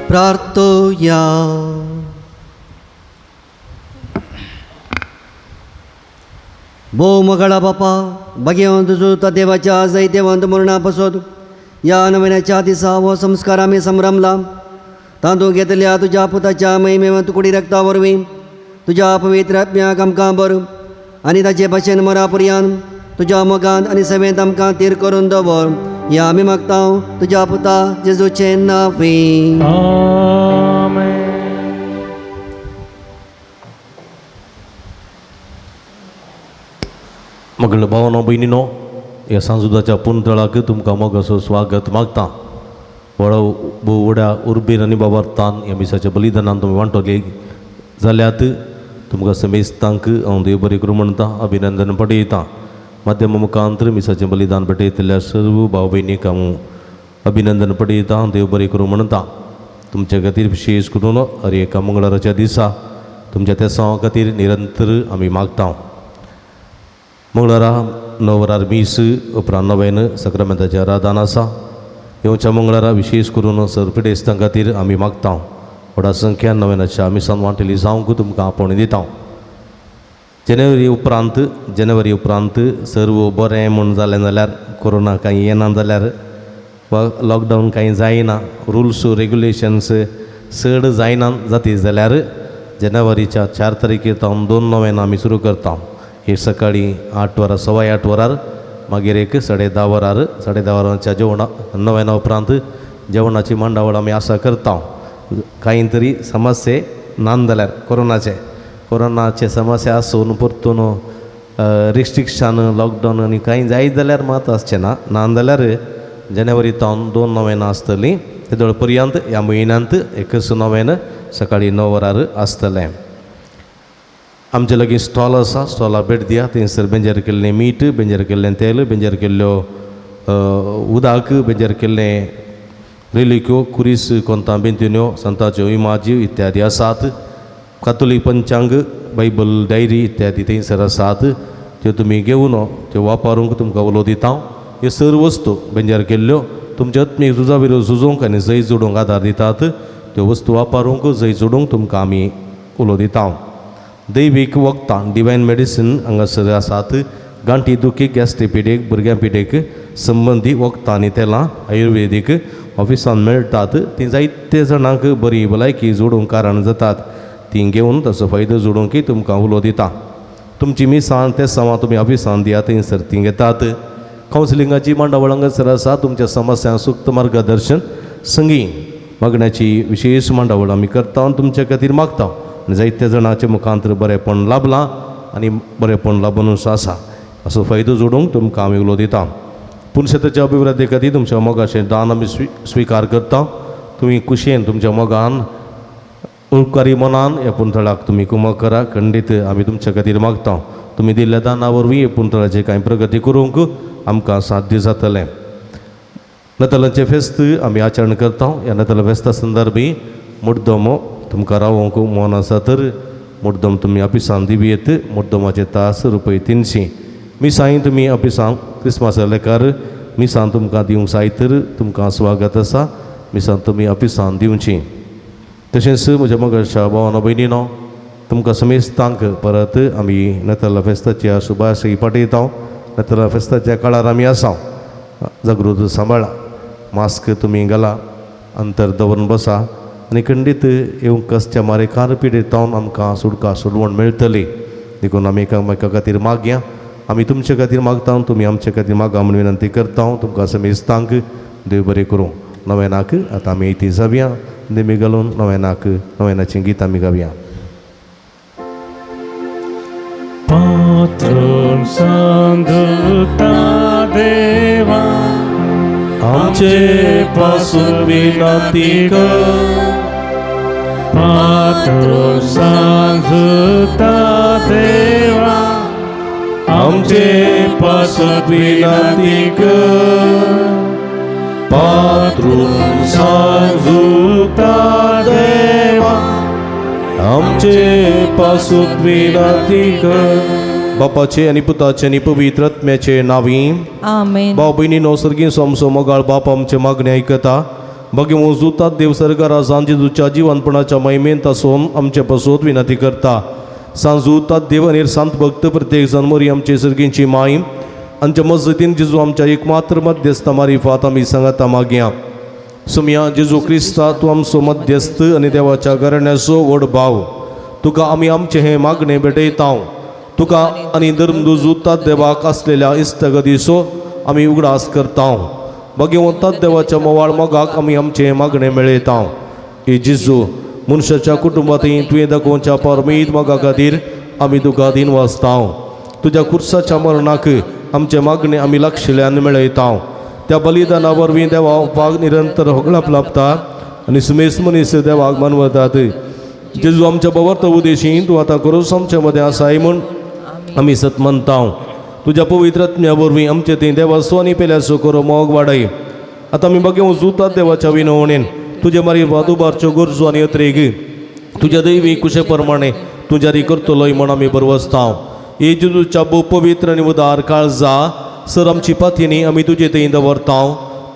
प्रार्थोया. भोव मगळा बापा, भाग्यवंत तुजो देवाच्या जैतेवंत मरणा पसोत ह्या नव्याच्या दिसा हो संस्कार आमी संभ्रमला. तातूंत घेतल्या तुज्या पुताच्या महिमेवंत कुडी रक्ता वरवीं तुज्या पवित्र आत्म्याक आमकां बर आनी ताचे भाशेन मरा पर्यान तुज्या मोगान आनी सेवेंत आमकां तीर करून दवर. ह्या आमी मागता तुज्या पुता जेजूचें नांवी. आमेन. मगळ भावानो भयणीनो, ह्या सांजुदाच्या पुनतळाक तुमकां मोगाचो स्वागत मागता. व्हडा भोव व्हड्या उर्बेन आनी बाबार्थान ह्या मिसाच्या बलिदानान तुमी वांटोले जाल्यात तुमकां समेस्तांक हांव देव बरें करूं म्हणटा, अभिनंदन पडयता. माध्यम मुखांतर मिसाचें बलिदान भेटयतल्या सर्व भाव भयणीक हांव अभिनंदन पडयता, देव बरें करूं म्हणटा. तुमच्या खातीर विशेश करून हर एका मंगळाराच्या दिसा तुमच्या तेसांवा खातीर निरंतर आमी मागता. मंगळारा 9 वरार मीस, उपरांत नवेन सक्रामेंताचें आराधन आसा. येवच्या मंगळारा विशेश करून सर पिडेस्तां खातीर आमी मागता. व्हडा संख्यान नवेनाच्या मिसान वांटेली जावंक तुमकां आपोवणें दिता. जनवरी उपरांत सर्व बरें म्हूण जालें जाल्यार, कोरोना कांय येना जाल्यार वा लॉकडावन कांय जायना, रुल्स रेगुलेशन्स चड जायना जाती जाल्यार जानेवारीच्या 4 तारखेर सावन 2 नोव्हेंबर आमी सुरू करता. एक सकाळीं 8 वरां, 8:15 वरार, मागीर एक 10:30 वरार. 10:30 वरांच्या जेवणा नोव्हेना उपरांत जेवणाची मांडावळ आमी आसा करता. कांय तरी समस्ये ना जाल्यार, कोरोनाचे समस्या आसून परतून रिस्ट्रिक्शन, लॉकडावन आनी कांय जायत जाल्यार मात आसचें ना. ना जाल्यार जानेवारी तावन 2 नोव्हेंना आसतलीं. तेदोळ पर्यंत ह्या म्हयन्यांत एकच नोव्हेन सकाळीं 9 वरार आसतलें. आमचे लागीं स्टॉल आसा, स्टॉला भेट दिया. थंयसर बेंजर केल्लें मीठ, बेंजर केल्लें तेल, बेंजर केल्ल्यो उदक, बेंजर केल्लें रेलिक्यो, कुरीस, कोंतां बेंतिन्यो, संताच्यो इमाजी इत्यादी आसात. कातोलीक पंचांग, बायबल, डायरी इत्यादी थंयसर आसात. त्यो तुमी घेवन त्यो वापरूंक तुमकां उलो दिता. ह्यो सर्व वस्तू बेंजर केल्ल्यो तुमच्या आत्मीक झुजा विरोध झुजोवंक आनी जैत जोडूंक आदार दितात. त्यो वस्तू वापरूंक, जैत जोडूंक तुमकां आमी उलो दिता. दैवीक वखदां, डिवायन मेडिसीन हांगासर आसात. गांठी दुखी, गॅस्ट्री पिडेक, भुरग्यां पिडेक संबंदी वखदां आनी तेलां आयुर्वेदीक ऑफिसान मेळटात. तीं जायते जाणांक बरी भलायकी जोडूंक कारण जातात. तीं घेवन ताचो फायदो जोडूंक तुमकां उलो दिता. तुमची मिसां तेसांवां तुमी ऑफिसान दिया, थंयसर तीं घेतात. कावन्सिलिंगाची मांडावळ हांगासर आसा. तुमच्या समस्यांक सुक्त मार्गदर्शन संगी मागण्याची विशेश मांडावळ आमी करता आनी तुमच्या खातीर मागता आनी जायत्या जाणांच्या मुखांत बरेंपण लाबलां आनी बरेंपण लाबूनच आसा. असो फायदो जोडूंक तुमकां आमी उलो दिता. पुनशेताच्या अभिवृद्धी खातीर तुमच्या मोगाचें दान आमी स्विकार करता. तुमी कुशेन तुमच्या मोगान, उपकारी मनान ह्या पुंतळाक तुमी कुमक करा. खंडीत आमी तुमच्या खातीर मागता. तुमी दिल्ल्या दाना वरवीं हे पुंतळाचें कांय प्रगती करूंक आमकां साध्य जातलें. नतालांचें फेस्त आमी आचरण करता. ह्या नताला फेस्ता संदर्भी मुड्डमो तुमकां रावोंक मन आसा तर मुड्डम तुमी ऑफिसान दिवयेत. मुड्डमाचे तास रुपये 300. मिसांय तुमी ऑफिसान क्रिसमासा लेखार मिसां तुमकां दिवंक जाय तर तुमकां स्वागत आसा. मिसां तुमी ऑफिसान दिवची. तशेंच म्हज्या मोगाच्या भावानो भयणीनो, तुमकां समेस्तांक परत आमी नताला फेस्ताच्या शुभाशयी पाठयता. नताला फेस्ताच्या काळार आमी आसा. जागृत सांबाळा, मास्क तुमी घाला, अंतर दवरून बसा आनी खंडीत येवंक कसच्या मारे कार पिडेतावन आमकां सुटका सोडवण मेळटली. देखून आमी एकामेका खातीर मागया. आमी तुमचे खातीर मागता, तुमी आमचे खातीर मागा म्हूण विनंती करता. तुमकां समेस्तांक देव बरें करूं. नवेनाक आतां आमी ती जावया. देमी घालून नवेनाक नवेनाचीं गीतां आमी गावया. पात्रून सांगता देवा, आमचे पासून विनंती कर. पात्रून सांगता देवा, आमचे पासून विनंती कर. पात्रून सांजुता देवा, आमचे पासून विनंती कर. बापाचे आनी पुताचे आनी पवित्र आत्म्याचे नावी. आमेन. भाव भयणीनो, सर्गी सोमसो मोगाळ बाप आमचे मागणे आयकता. भगवंत जुतात देव सरकारा सांज जेजूच्या जिवनपणाच्या महिमेंत आसून आमचे पासून विनंती करता. सांजूतात देव आनी सांत भक्त प्रत्येक जण मोरी आमचे सर्गींची माय आमच्या मजतीन जेजू आमच्या एकमात्र मध्यस्थ मारिफात आमी सांगाता मागया. सुमया जेजू क्रिस्ता, तूं आमचो मध्यस्थ आनी देवाच्या घराण्याचो व्हड भाव. तुका आमी आमचें हें मागणें भेटयता. तुका आनी धर्मदुजुतात देवाक आसलेल्या इश्टगतीचो आमी उगडास करता. भगवंतात देवाच्या मोवाळ मोगाक आमी आमचें मागणें मेळयता. हे जेजू, मनशाच्या कुटुंबांत तुवें दाखोवच्या परमीत मोगा खातीर आमी तुका दिन वाचता. तुज्या खुर्साच्या मरणाक आमचें मागणें आमी लागशिल्ल्यान मेळयता. त्या बलिदाना वरवीं देवा पाग निरंतर होगळाप लाभता आनी सुमेस मनीस देवाक मानवतात. जेजू, आमच्या बवर्त उदेशी तूं आतां करूस आमच्या मदें आसाय म्हूण आमी सत मानता. तुज्या पवित्र आत्म्या वरवीं आमचे थंय देवाचो आनी पेल्याचो करो मोग वाडय. आतां आमी बगे वचूतात देवाच्या विनवणेन तुजे मागीर वादुबारच्यो गरजो आनी अत्रेग तुज्या दैवी कुशे प्रमाणे तूं जारी करतलोय म्हूण आमी बरवसता. हे जेजूच्या भोव पवित्र आनी उदार काळजा सर आमची पातयेनी आमी तुजे थंय दवरता.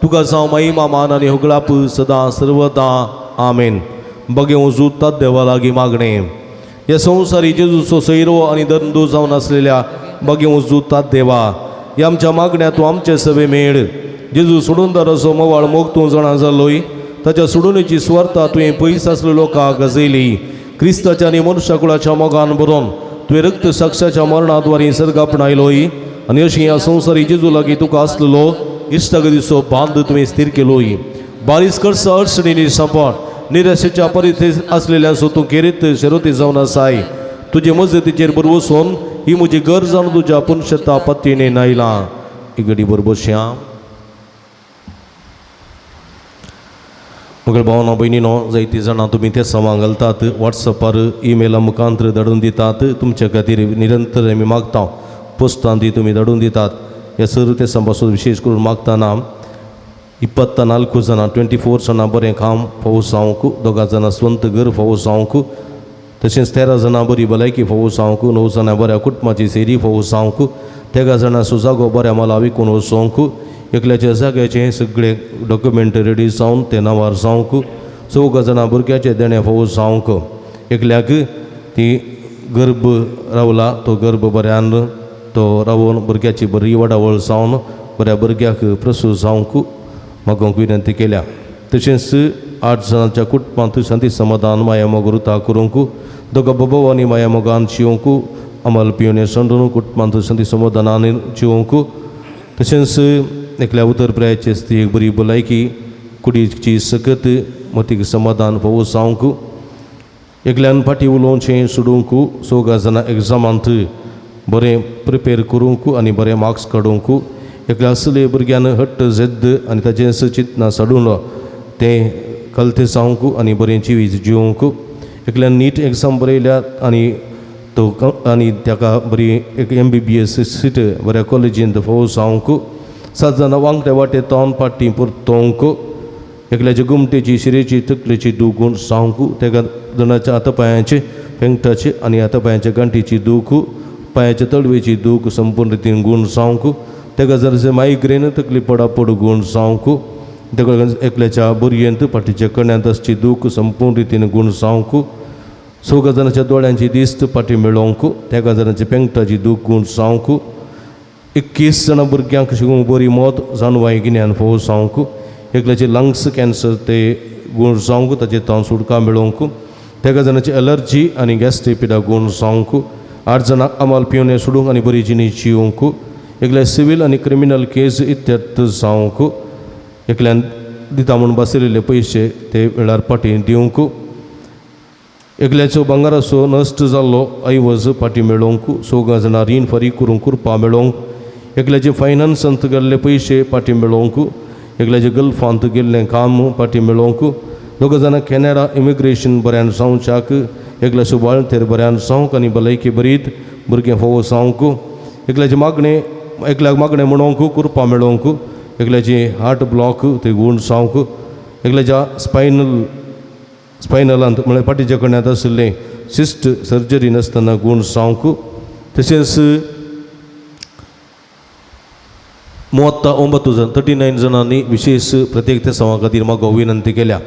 तुका जावं महिमा मान आनी होगळाप सदां सर्वदां. आमेन. बगें जुतात देवा लागीं मागणें. ह्या संवसारी जेजूचो सैरो आनी दंदू जावन आसलेल्या बगें जुतात देवा, ह्या आमच्या मागण्या तूं आमचे सवे मेळ. जेजू सोडूनदाराचो मोवाळ मोग तूं जाणा जालोय, ताच्या सोडूनेची सुवार्ता तुवें पयस आसलेल्या लोकांक गाजयली. क्रिस्ताच्या आनी मनुष्यकुळाच्या मोगान बरोवन तुवें रक्त साक्षाच्या मरणाद्वारे सर्ग आपणायलोय आनी अशी ह्या संवसारी जेजू लागीं तुका आसलेलो इश्टागतीचो बांद तुवें स्थीर केलोय. बारीस करसा अडचणींनी सांपड निराशेच्या परिस्थितीत आसलेल्यांचो तूं खेरीत शेरोती जावन आसाय. तुजे मजतीचेर बरोबर वचून ही म्हजी गरज जावन तुज्या पुनशता पत्तीने नायला. इगडी बरोबर श्याम मगळ भावना भयणीनो, जायतीं जाणां तुमी ते सवां घालतात, वॉट्सॅपार ईमेला मुखांतर धाडून दितात. तुमच्या खातीर निरंतर आमी मागता, पोस्टान ती तुमी धाडून दितात. ह्या सर ते पासून विशेश करून मागतना 24 जाणां 24 जाणां बरें काम फावो जावंक, 2 जाणां स्वंत घर फावो जावंक, तशेंच 13 जाणां बरी भलायकी फावो जावंक, 9 जाणां बऱ्या कुटुंबाची सेरी फावो जावंक, 13 जाणां सुजागो बऱ्या माला विकून वचोंक, एकल्याच्या जाग्याचे सगळे डॉक्युमेंट रेडी जावन ते नांवार जावंक, 4 जाणां भुरग्याचे देणें फावो जावंक, एकल्याक ती गर्भ रावला तो गर्भ बऱ्यान तो रावून भुरग्याची बरी वाडावळ जावन बऱ्या भुरग्याक प्रसूत जावंक मागोवंक विनंती केल्या. तशेंच 8 जाणांच्या कुटुंबांत शांती समाधान माया मोग रुता करूंक, 2 बाबा आनी माया मोगान जिवंक, अमल पिवणे संडून कुटुंबांत शांती समाधानान जिवंक, तशेंच एकल्या उतर प्रायाची स्त्रियेक बरी भलायकी कुडीची सकत मतीक समाधान फावो जावंक, एकल्यान फाटीं उलोवचें सोडूंक, 4 जाणां एग्जामांत बरें प्रिपेर करूंक आनी बरें मार्क्स काडूंक, एकल्या असले भुरग्यान हट्ट जिद्द आनी ताचें चिंतना साडून तें कलते जावंक आनी बरें जिवीत जिवंक, एकल्यान नीट एग्जाम बरयल्या आनी तो आनी ताका बरी एक MBBS seat बऱ्या कॉलेजींत फावो जावंक, 7 जाणां वांकड्या वाटेत फाटीं परतोवंक, एकल्याचे गुमटेची शिरेची तकलेची दूख जावंक, तेका जाणाच्या हातापायांचे पेंगटाची आनी हातापायांच्या गांठीची दूख, पांयाच्या तळवेची दूख संपूर्ण रितीन गूण जावंक, तेका जर मायग्रेन तकली पडापड गूण जावंक, तेका एकल्याच्या बोरयेंत फाटीच्या कण्यांत आसची दूख संपूर्ण रितीन गूण जावंक, 4 जाणाच्या दोळ्यांची दिस्त फाटी मेळोवंक, तेका जाणाच्या पेंगटाची दूख गूण जावंक, 21 जाणां भुरग्यांक शिकूंक बरी मत जाणवाय गिन्यान फावो जावंक, एकल्याचे लंग्स कॅन्सर ते गूण जावंक ताचे तावन सुटका मेळोवंक, 13 जाणाची एलर्जी आनी गॅस्ट्रीक पिडा गूण जावंक, 8 जाणांक अमाल पिवणे सोडूंक आनी बरी जिणी जिवंक, एकल्या सिवील आनी क्रिमिनल केस इत्यर्थ जावंक, एकल्यान दिता म्हूण बसयलेले पयशे ते वेळार फाटीं दिवंक, एकल्याचो भांगराचो नश्ट जाल्लो ऐवज फाटीं मेळोवंक, 4 जाणां रीण फारीक करूंक कृपा मेळोवंक, एकल्याचे फायनान्सांत गेल्ले पयशे फाटीं मेळोवंक, एकल्याचे गल्फांत गेल्लें काम फाटीं मेळोवंक, 2 जाणां कॅनडा इमिग्रेशन बऱ्यान जावच्याक, एकल्याचो वाळंतेर बऱ्यान जावंक आनी भलायकी बरीत भुरगें फावो जावंक, एकल्याचे मागणें एकल्याक मागणें म्हणोवंक कृपा मेळोवंक, एकल्याचे हार्ट ब्लॉक ते गूण जावंक, एकल्याच्या स्पायनलांत म्हळ्यार फाटीच्या कण्यांत आशिल्लें सिस्ट सर्जरी नासतना गूण जावंक, तशेंच 39 जण 39 जाणांनी विशेश प्रत्येक ते सवां खातीर म्हाका विनंती केल्या.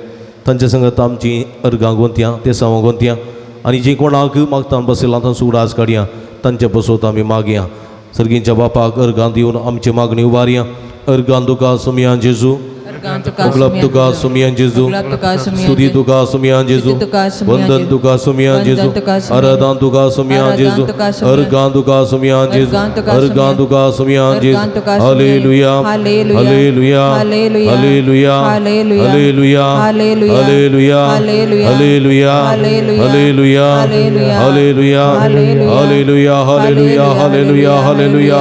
तांच्या संगत आमची अर्गां गोंतयां ते सवां गोंतयां आनी जी कोणाक मागता बसयलां तांचो उडास काडया, तांचे बसोत आमी मागया. सर्गींच्या बापाक अर्गां दिवन आमची मागणी उबारया. अर्गां तुका सुमया जेजू, उपलब्ध तुका सुमया जेजू, स्तुती तुका सुमया जेजू, वंदन तुका सुमया जेजू, आराधना तुका सुमया जेजू, अर्गां तुका सुमया जेजू, अर्गां तुका सुमया जेजू. Hallelujah, hallelujah, hallelujah, hallelujah, hallelujah, hallelujah, hallelujah, hallelujah, hallelujah, hallelujah, hallelujah, hallelujah, hallelujah, hallelujah,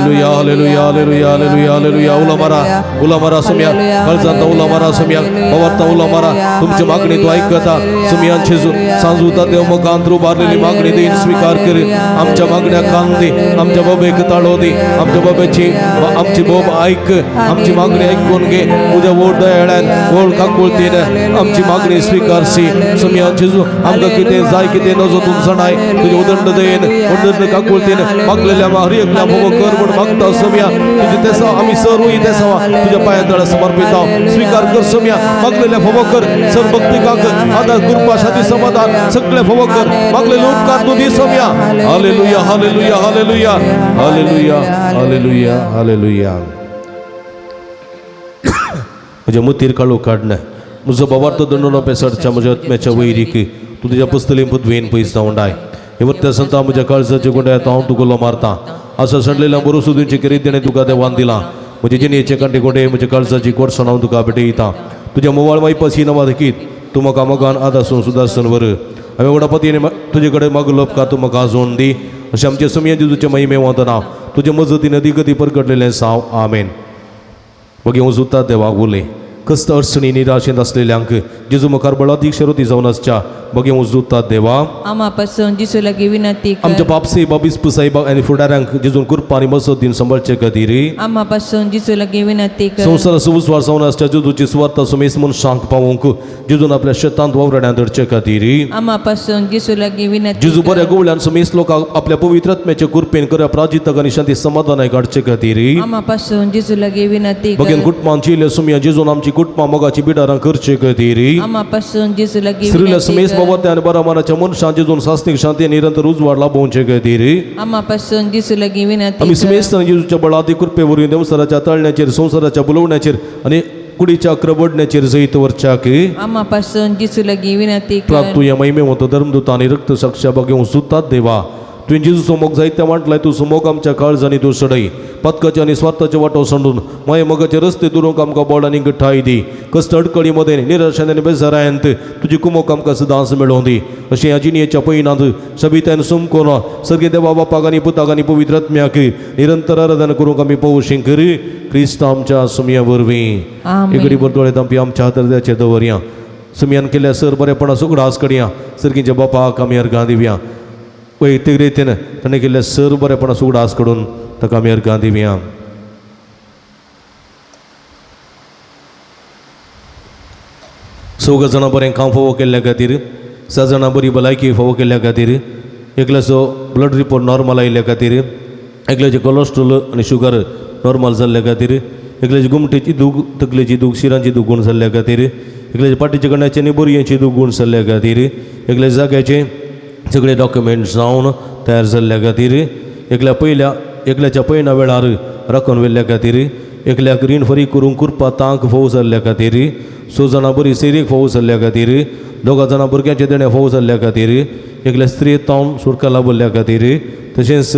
hallelujah, hallelujah, hallelujah. उलो मारा, उलो मारा सुमया. काळजांत उलो मारा सुमया, बाबार्थ उलो मारा, तुमची मागणी तूं आयकता सुमयान जेजू. सांजुता देव मुखांत उबारलेली मागणी देईन स्विकार करी. आमच्या मागण्या कान दी, आमच्या बाबेक ताळो दी, आमच्या बाबाची आमची बोब आयक, आमची मागणी आयकून घे. उद्या वोट दयाळ्यान वोड काकुळतीन आमची मागणी स्विकारसी सुमयान जेजू. आमकां कितें जाय कितें नजो तूं जाणाय. तुजे उदंड दयेन उदंड काकुळतीन मागलेल्या हर एकल्या भोव कर म्हूण मागता सुमया. तुजे तेसा आमी सरूय तेसावा तुज्या पांया तळा समर्पिता. स्विकार कर सुमया. मागलेल्या भोव कर सर भक्ती काक आदार कृपा शांती समाधान सगळे भोव कर. मागलेले उपकार तूं दी Somaiya. Hallelujah hallelujah hallelujah hallelujah hallelujah hallelujah. म्हज्या मुतीर काळो काडना म्हजो बाबार्थ दंडो पेसडच्या म्हज्या आत्म्याच्या वैरीक तूं तुज्या पुस्तलीं पुतवेन पयस जावन डाय. हे वत्या संता म्हज्या काळजाचे गुंड्यात हांव तुका उलो मारता. आसा सडलेल्या बरो दिवचे केरीत देणें तुका देवान दिलां. म्हजे जिणेचे कांटे गोंडे म्हज्या काळजाची कोडसाण हांव तुका भेटयता. तुज्या मोवाळ वायपासी नवा देखीत तूं म्हाका मोगान आदासून सुदासून वर. हांवें व्हडा पतीन तुजे कडेन मागलो उपकार तूं म्हाका आजोवन दी. अशें आमचे सुमया जेजूचे महिमे वंदना तुजे मजतीन अदीगती परगटलेलें साव. आमेन. बगे उजुता देवाक उलय कस्त अडचणी निराशेंत आसलेल्यांक जेजू मुखार बळादीक शरोती जावन आसच्या बगे उजुता देवा आमा पासून जेजू लागीं विनंती कर. आमच्या बापसे बाबीस्प साहेबाक आनी फुडाऱ्यांक जेजून कृपा आनी मजत दिवन सांबाळचे खातीर आमा पासून जेजू लागीं विनंती कर. संवसाराचो उजवाड जावन आसच्या जेजूची सुवार्ता सुमेस मनशांक पावोवंक जेजून आपल्या शेतांत वावराड्यांत धरचे खातीर आमा पासून जेजू लागीं विनंती जेजू कर. बऱ्या गोवल्यान सुमेस लोकांक आपल्या पवित्र आत्म्याचे कृपेन कऱ्या प्राजितक आनी शांती समाधानाक काडचे खातीर आमा पासून जेजू लागीं विनंती बगेन कर. कुटुंबांची इल्ले सुमया जेजून आमची कुटुंबां मोगाची बिडारां करचे खातीर आमा पासून जेजू लागीं स्त्रीला विनंती सुमेस कर. बाबा आनी बऱ्या मनाच्या मनशां जेजून सास्तीक शांती निरंतर उजवाड लाभोवचे खातीर आमा पासून जेजू लागीं विनंती आमी कर. सुमेस जेजूच्या बळादी कृपे वरवीं देवसराच्या तळण्याचेर संवसाराच्या बुलोवण्याचेर आनी कुडीच्या क्रबडण्याचेर जैत वरच्याक आमा पासून जेजू लागीं विनंती कर. प्राप्त तुया महिमे होतो धर्मदूत आनी रक्त साक्षा बघेवन सुतात देवा. तुवें जेजूचो मोग जायते वांटलाय तूं मोग आमच्या काळजांनी तूं सडय. पथकाचे आनी स्वार्थाचे वाटो सांडून माये मोगाचे रस्ते दुरूंक आमकां बोड आनी गठाय दी. कश्ट अडकळी मदें निराशेन आनी बेजारायंत तुजी कुमोक आमकां सदांच मेळोवन दी. अशें ह्या जिणेच्या पयनांत सबितान सुमकोन सर्गे देवा बापाक आनी पुताक आनी पवित्र आत्म्याक निरंतर आराधना करूंक आमी पळोवशी कर क्रिस्त आमच्या सुमया वरवीं. आमेन. एकडे बरतोळे तांपी आमच्या हाताचे दवरया. सुमयान केल्या सर बरेपणा उगडास करया. सर्गीच्या बापाक आमी अर्गां दिवया. वैयक्तीक रितीन ताणें केल्ल्या सर बरेपणा उगडास काडून ताका आमी अर्गां दिवया. चौग जाणां बरें काम फावो केल्ल्या खातीर, 6 जाणां बरी भलायकी फावो केल्ल्या खातीर, एकल्याचो ब्लड रिपोर्ट नॉर्मल आयिल्ल्या खातीर, एकल्याचें कोलेस्ट्रोल आनी शुगर नॉर्मल जाल्ल्या खातीर, एकल्याची गुमटेची दूख, तकलेची दूख, शिरांची दूख गूण जाल्ल्या खातीर, एकल्याच्या पाटीच्या कण्याची आनी बोरयेची दूख गूण जाल्ल्या खातीर, एकल्या जाग्याचे सगळे डॉक्युमेंट्स जावन तयार जाल्ल्या खातीर, एकल्याच्या पयना वेळार राखून व्हेल्ल्या खातीर, एकल्याक रीण फारीक करूंक कृपा तांक फोव जाल्ल्या खातीर, 6 जाणां बरी सेरीक फोव जाल्ल्या खातीर, 2 जाणां भुरग्यांचे देणें फोव जाल्ल्या खातीर, एकल्या स्त्री तावन सुटका लाभल्ल्या खातीर, तशेंच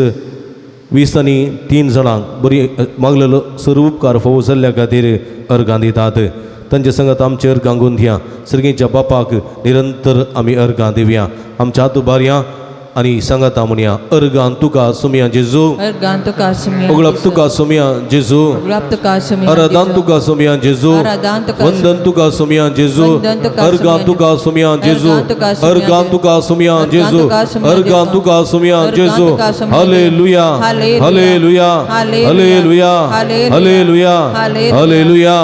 20 आनी 3 जाणांक बरी मागलेलो सर्व उपकार फोव जाल्ल्या खातीर अर्गां दितात. तांचे संगत आमचे अर्गां गुंथया. सर्गीच्या बापाक निरंतर आमी अर्गां दिवया. आमच्या हात उबारया आनी सांगाता म्हणया. अर्गां तुका सुमया जेजू. अर्गां तुका सुमया उगळप तुका सुमया जेजू. उगळप तुका सुमया आराधन जेजू. तुका सुमया जेजू. आराधन तुका वंदन तुका सुमया जेजू. वंदन तुका अर्गां सुमया तुका सुमया जेजू. अर्गां तुका सुमया अर्गां तुका सुमया अर्गां जेजू. तुका सुमया अर्गां जेजू. तुका सुमया अर्गां जेजू. तुका Somaiya hallelujah hallelujah. Hallelujah hallelujah hallelujah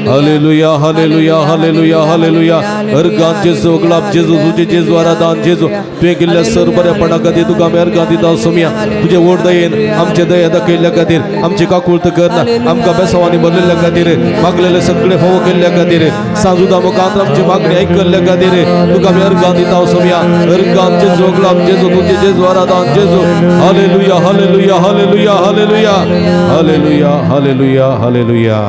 hallelujah hallelujah hallelujah hallelujah. अर्गां जेजू उगळप जेजू तुजे जेजू आराधन जेजू. तुवें केल्ल्या सर बरेपणा खातीर तुका आमी अर्गां दिता सुमया. तुजे व्हड दयेन आमचे दया दाखयल्ल्या खातीर, आमची काकूळत करना आमकां बेसावांनी भरलेल्या खातीर, मागलेले सगळे फावो केल्ल्या खातीर, सांजुदा मुखांत आमची मागणी आयकल्ल्या खातीर तुका आमी अर्गां दिता सुमया. अर्गां जेजू उगळप जेजू तुजे जेजू आराधन जेजू. Hallelujah hallelujah hallelujah hallelujah hallelujah hallelujah hallelujah.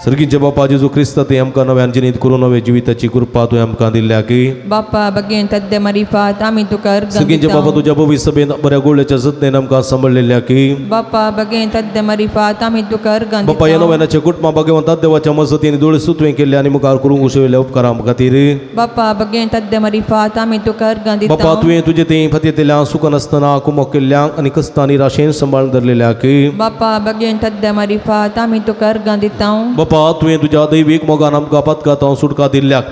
सर्गीचे बापा जेजू क्रिस्त ते आमकां नव्यान जिनीत करून नव्या जिविताची कृपा तुवें आमकां दिल्या की बापा बगेन तद्दे मरिफात आमी तुका अर्गां सर्गीचे बापा दिता. तुज्या पवित्र सभेन बऱ्या गोळ्याच्या जतनेन आमकां सांबाळलेल्या की बापा बगेन तद्दे मरिफात आमी तुका अर्गां बापा ह्या दिता. नव्यानाच्या कुटुंबा भाग्यवंतात देवाच्या मजतीन दोळे तुवें केल्ले आनी मुखार करूंक उसयल्ल्या उपकारां खातीर बापा बगेन तद्दे मरिफात आमी तुका अर्गां बापा दिता. तुवें तुजे थंय फातयेंतल्या सुखान आसतना कुमक केल्ल्यांक आनी कस्तां निराशेन सांबाळून धरलेल्या की बापा बगेन तद्दे मरिफात आमी तुका अर्गां दिता. बापा बापा तुवें तुज्या दैवीक मोगान आमकां पातकांत सुटका दिल्ल्याक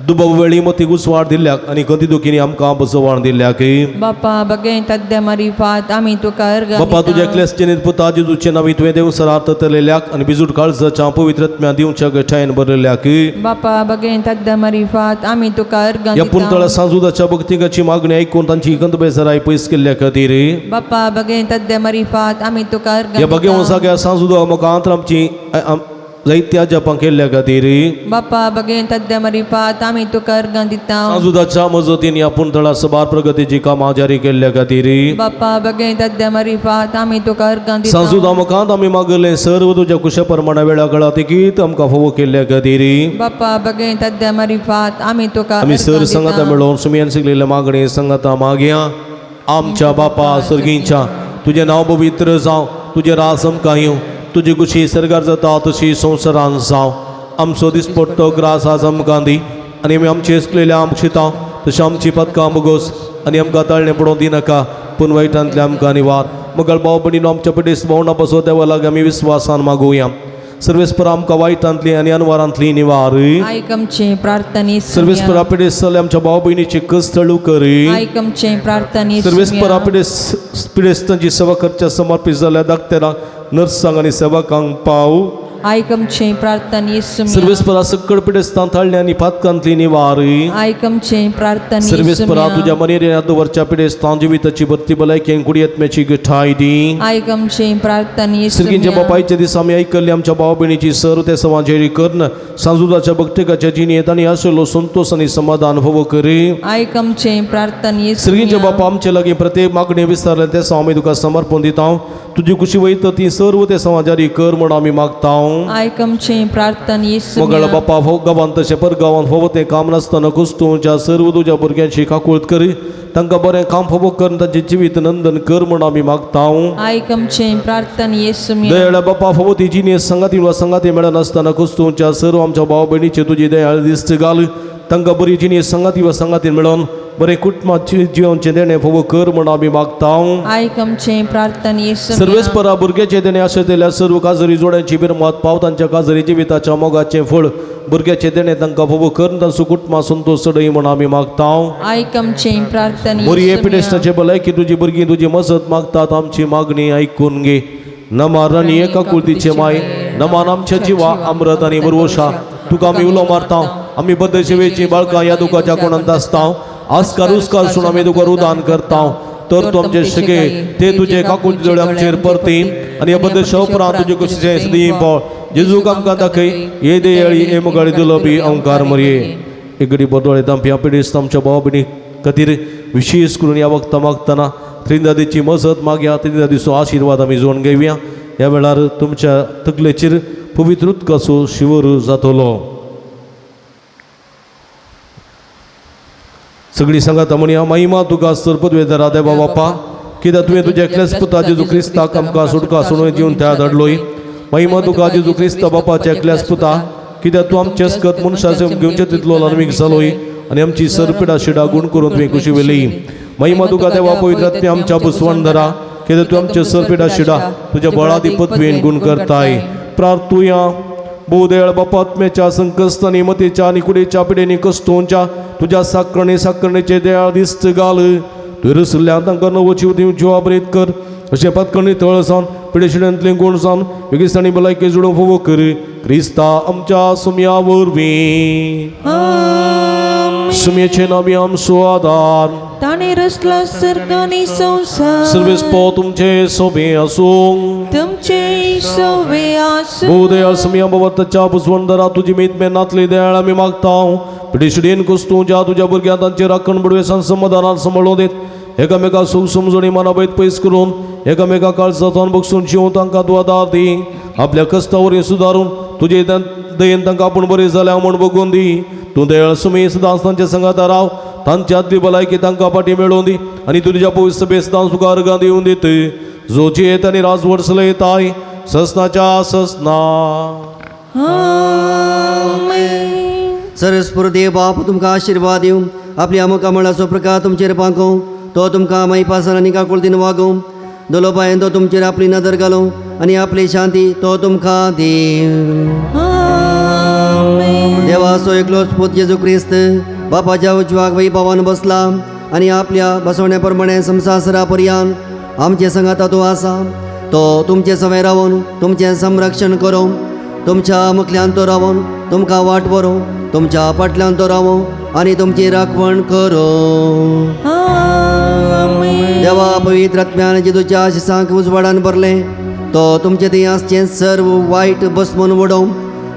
दुबाव वेळी मतीक उजवाड दिल्ल्याक आनी गती दुखींनी आमकां बसवण दिल्ल्याक. बापा बगें तद्द मारिफात आमी तुका अर्गां बापा दिता. तुज्या क्लेसचेनीत पुता जेजूचे नांवी तुवें देवसरार तलेल्याक आनी बिजूट काळजाच्या पवित्रत्म्या दिवच्या गठायन बरयल्याक. बापा बगें तद्द मारिफात आमी तुका अर्गां ह्या दिता. पुंतळा सांजुदाच्या भक्तिकाची मागणी आयकून तांची गंत बेजाराय पयस केल्ल्या खातीर. बापा बगें तद्द मारिफात आमी तुका अर्गां ह्या दिता. बागेवन जाग्यार सांजुदा मुखांत आमची जायत्या जपां केल्ल्या खातीर. बापा बगें तद्द मारिफात आमी तुका अर्गां दिता. सांजुदाच्या मजतीन ह्या पुंतळा सबार प्रगतीची कामां जारी केल्ल्या खातीर. बापा बगें तद्द मारिफात आमी तुका अर्गां दिता. सांजुदा मुखांत आमी मागलें सर्व तुज्या कुशा प्रमाणा वेळा कळा तिगीत आमकां फावो केल्ल्या खातीर. बापा बगें तद्द मारिफात आमी तुका आमी अर्गां सर दिता. संगता मेळोवन सुमयान शिकलेल्या मागणी संगता मागया. आमच्या बापा सर्गींच्या तुजें नांव पवित्र जावं, तुजें राज आमकां येवं, तुजी खुशी सर्गार जाता तशी संवसारान जावं. आमचो दिसपट्टो ग्रास आज आमकां दी आनी आमी आमचे आसलेल्या आमक्षिता तशें आमची पदकां मुगोस आनी आमकां ताळणें पडोवंक दिनाका पूण वायटांतल्या आमकां निवार. मगळ भाव भयणीनो आमच्या पिडेस्त भोंवणा बसो देवा लागीं आमी विस्वासान मागुया. सर्वेस्पर आमकां वायटांतली आनी अनवारांतली निवार. आयक आमचे प्रार्थने सर्वेस्परा पिडेस्त जाल्ल्या आमच्या भाव भयणीची कस्तळू करी. आयक आमचे प्रार्थने सर्वेस्परा पिडेस्तांची सेवा करच्या समर्पित जाल्ल्या डाक्टरांक नर्सांक आनी सेवकांक पाव. आयक आमचे प्रार्थने सर्वेस्परा सकळ पिडेस्तां थाळ्ळे आनी पातकांतली निवार. आयक आमचे प्रार्थने सर्वेस्परा तुज्या मनेर दवरच्या पिडेस्तां जिविताची भरती भलायकी कुडयत्म्याची गठाय दी. आयक आमचे प्रार्थने सिरगींच्या बापायच्या दिसा आमी आयकल्ली आमच्या भाव भयणीची सर ते सवांजेरी कर्ण सांजुदाच्या भक्तिकाच्या जिणेंत आनी आशिल्लो संतोष आनी समाधान फावो करी. आयक आमचे प्रार्थने सिरगींच्या बापा आमचे लागीं प्रत्येक मागणी विचारलें ते आमी तुका समर्पण दिता. तुजी खुशी वयता ती सर्व ते समाजारी कर म्हूण आमी मागता. आयक आमचे प्रार्थने मगळ बापा हो गांवांत तशें पर गांवांत फावो तें काम नासतना कुस्तूच्या सर्व तुज्या भुरग्यांची काकूळत करी तांकां बरें काम फावो करून तांचें जिवीत नंदन कर म्हूण आमी मागता. आयक आमचे प्रार्थने दयाळ बापा फावो ती जिणी संगाती वा संगाती मेळनासतना कुस्तूच्या सर्व आमच्या भाव भयणीचे तुजी दयाळ दिस्त घाल तांकां बरी जिणी संगाती वा संगाती मेळोन बरें कुटुंबाचे जिवनचें देणें फावो कर म्हूण आमी मागता. आयक आमचे प्रार्थने सर्वेस्परा भुरग्याचे देणे आसतल्या सर्व काजरी जोड्यांची बिरमत पाव तांच्या काजरी जिविताच्या मोगाचें फळ भुरग्याचे देणे तांकां फावो करून तांचो कुटुंबा संतोष चडय म्हूण आमी मागता. आयक आमचे प्रार्थने मोरये पिडेस्ताचे भलायकी तुजी भुरगीं तुजी मजत मागतात आमची मागणी आयकून घे. नमा राणी एका कुळतीचे माय नमान आमच्या जिवा अमृत आनी बरवशा तुका आमी उलो मारता. आमी बद्दशेवेची बाळकां ह्या दुखाच्या कोणांत आसता आस्कार उस्कार सुण आमी तुका रुदान करता. तर तूं आमचे शके ते तुजे काकुळती दोळे आमचेर परती आनी ह्या बद्दशे उपरांत तुजे कुशीचें सदीं पळ जेजूक आमकां दाखय ये देयळी हे मुगाळी दिलो बी ओंकार मरये. एक बदोळे दामपी पिडेस्त आमच्या भाव भयणी खातीर विशेष करून ह्या वखदां मागतना त्रिंदादीची मजत मागया. त्रिंदादीचो आशिर्वाद आमी जोडून घेवया. ह्या वेळार तुमच्या तकलेचेर पवित्र उदकाचो शिवर जातलो. सगळी सांगात म्हणया महिमा तुका सर पदवेदारा देवा बापा कित्याक तुवें तुज्या एकल्याच पुता जेजू क्रिस्ताक आमकां सुटका सोडून दिवन त्या धाडलोय. महिमा तुका जेजू क्रिस्ता बापाच्या एकल्याच पुता कित्याक तूं आमचे अस्कत मनशाचे घेवचे तितलो ल्हानवीक जालोय आनी आमची सरपिडा शिडा गुण करून तुवें खुशी वेली. महिमा तुका देवा पवित्र आमच्या बुसवण धरा कित्याक तूं आमचे सरपिडा शिडा तुज्या बळादी पदवेन गुण करताय. प्रार्थुया. भोवदयाळ बापा आत्म्याच्या संकस्तानी मतीच्या आनी कुडीच्या पिडेनी कस्तोंच्या तुज्या साकरणे साकरणेचे दयाळ दिस्त घाल. तुवें रसल्यान तांकां नवो जीव दिवन जिवा कर अशें पातकणी तळ जावन पिडेशिड्यांतलें गुण जावन बेगिस्तानी भलायकी जुडोवंक फावो कर क्रिस्ता आमच्या सुमया वरवीं. सुमयेचे नामी आमचो आदार ताणें रचला सर्ग आनी संवसार सर्वेस्पो तुमचे सोबे आसूं तुमचे सोवे आसूं. भोवदयाळ सुमया भवताच्या पुसवणदरा तुजी मीत मेनातली दयाळ आमी मागता. पिडेशिडेन कुस्तूच्या तुज्या भुरग्यां तांचे राखण बुडवेसान समाधानान सांबाळून देत एकामेका सूख समजणी मनाभयत पयस करून एकामेका काळजांतल्यान बगसून जिवन तांकां तूं आदार दी. आपल्या कश्टा वरवीं सुदारून तुजे दयेन तांकां आपूण बरी जाल्या म्हूण बगून दी. तूं दयाळ सुमी सदांच तांच्या संगाता राव तांची आदली भलायकी तांकां फाटी मेळोवन दी आनी तुज्या पवित्र सभे सदांच तुका अर्गां दिवन दित जो जियेत आनी राजवट चलयताय ससनाच्या ससना. सरस्पुर देव बाप तुमकां आशिर्वाद दिवं. आपल्या मुखामळाचो प्रकार तुमचेर पांकोवं. तो तुमकां माईपासान आनी काकुळतीन वागोवं. दोलोपायन तो तुमचेर आपली नदर घालूं आनी आपली शांती तो तुमकां दिवं. देवाचो एकलोच पूत जेजू क्रिस्त बापाच्या उजवाक वैभवान बसला आनी आपल्या बसवण्या प्रमाणे संवसारा पर्यान आमचे संगाता तो आसा. तो तुमचे सवय रावन तुमचें संरक्षण करूं, तुमच्या मुखल्यान तो रावन तुमकां वाट व्हरूं, तुमच्या फाटल्यान तो रावूं आनी तुमची राखवण करूं. देवा पवित्र आत्म्यान जेजूच्या आशिसांक उजवाडान भरलें तो तुमचे थंय आसचें सर्व वायट बसमून उडोवं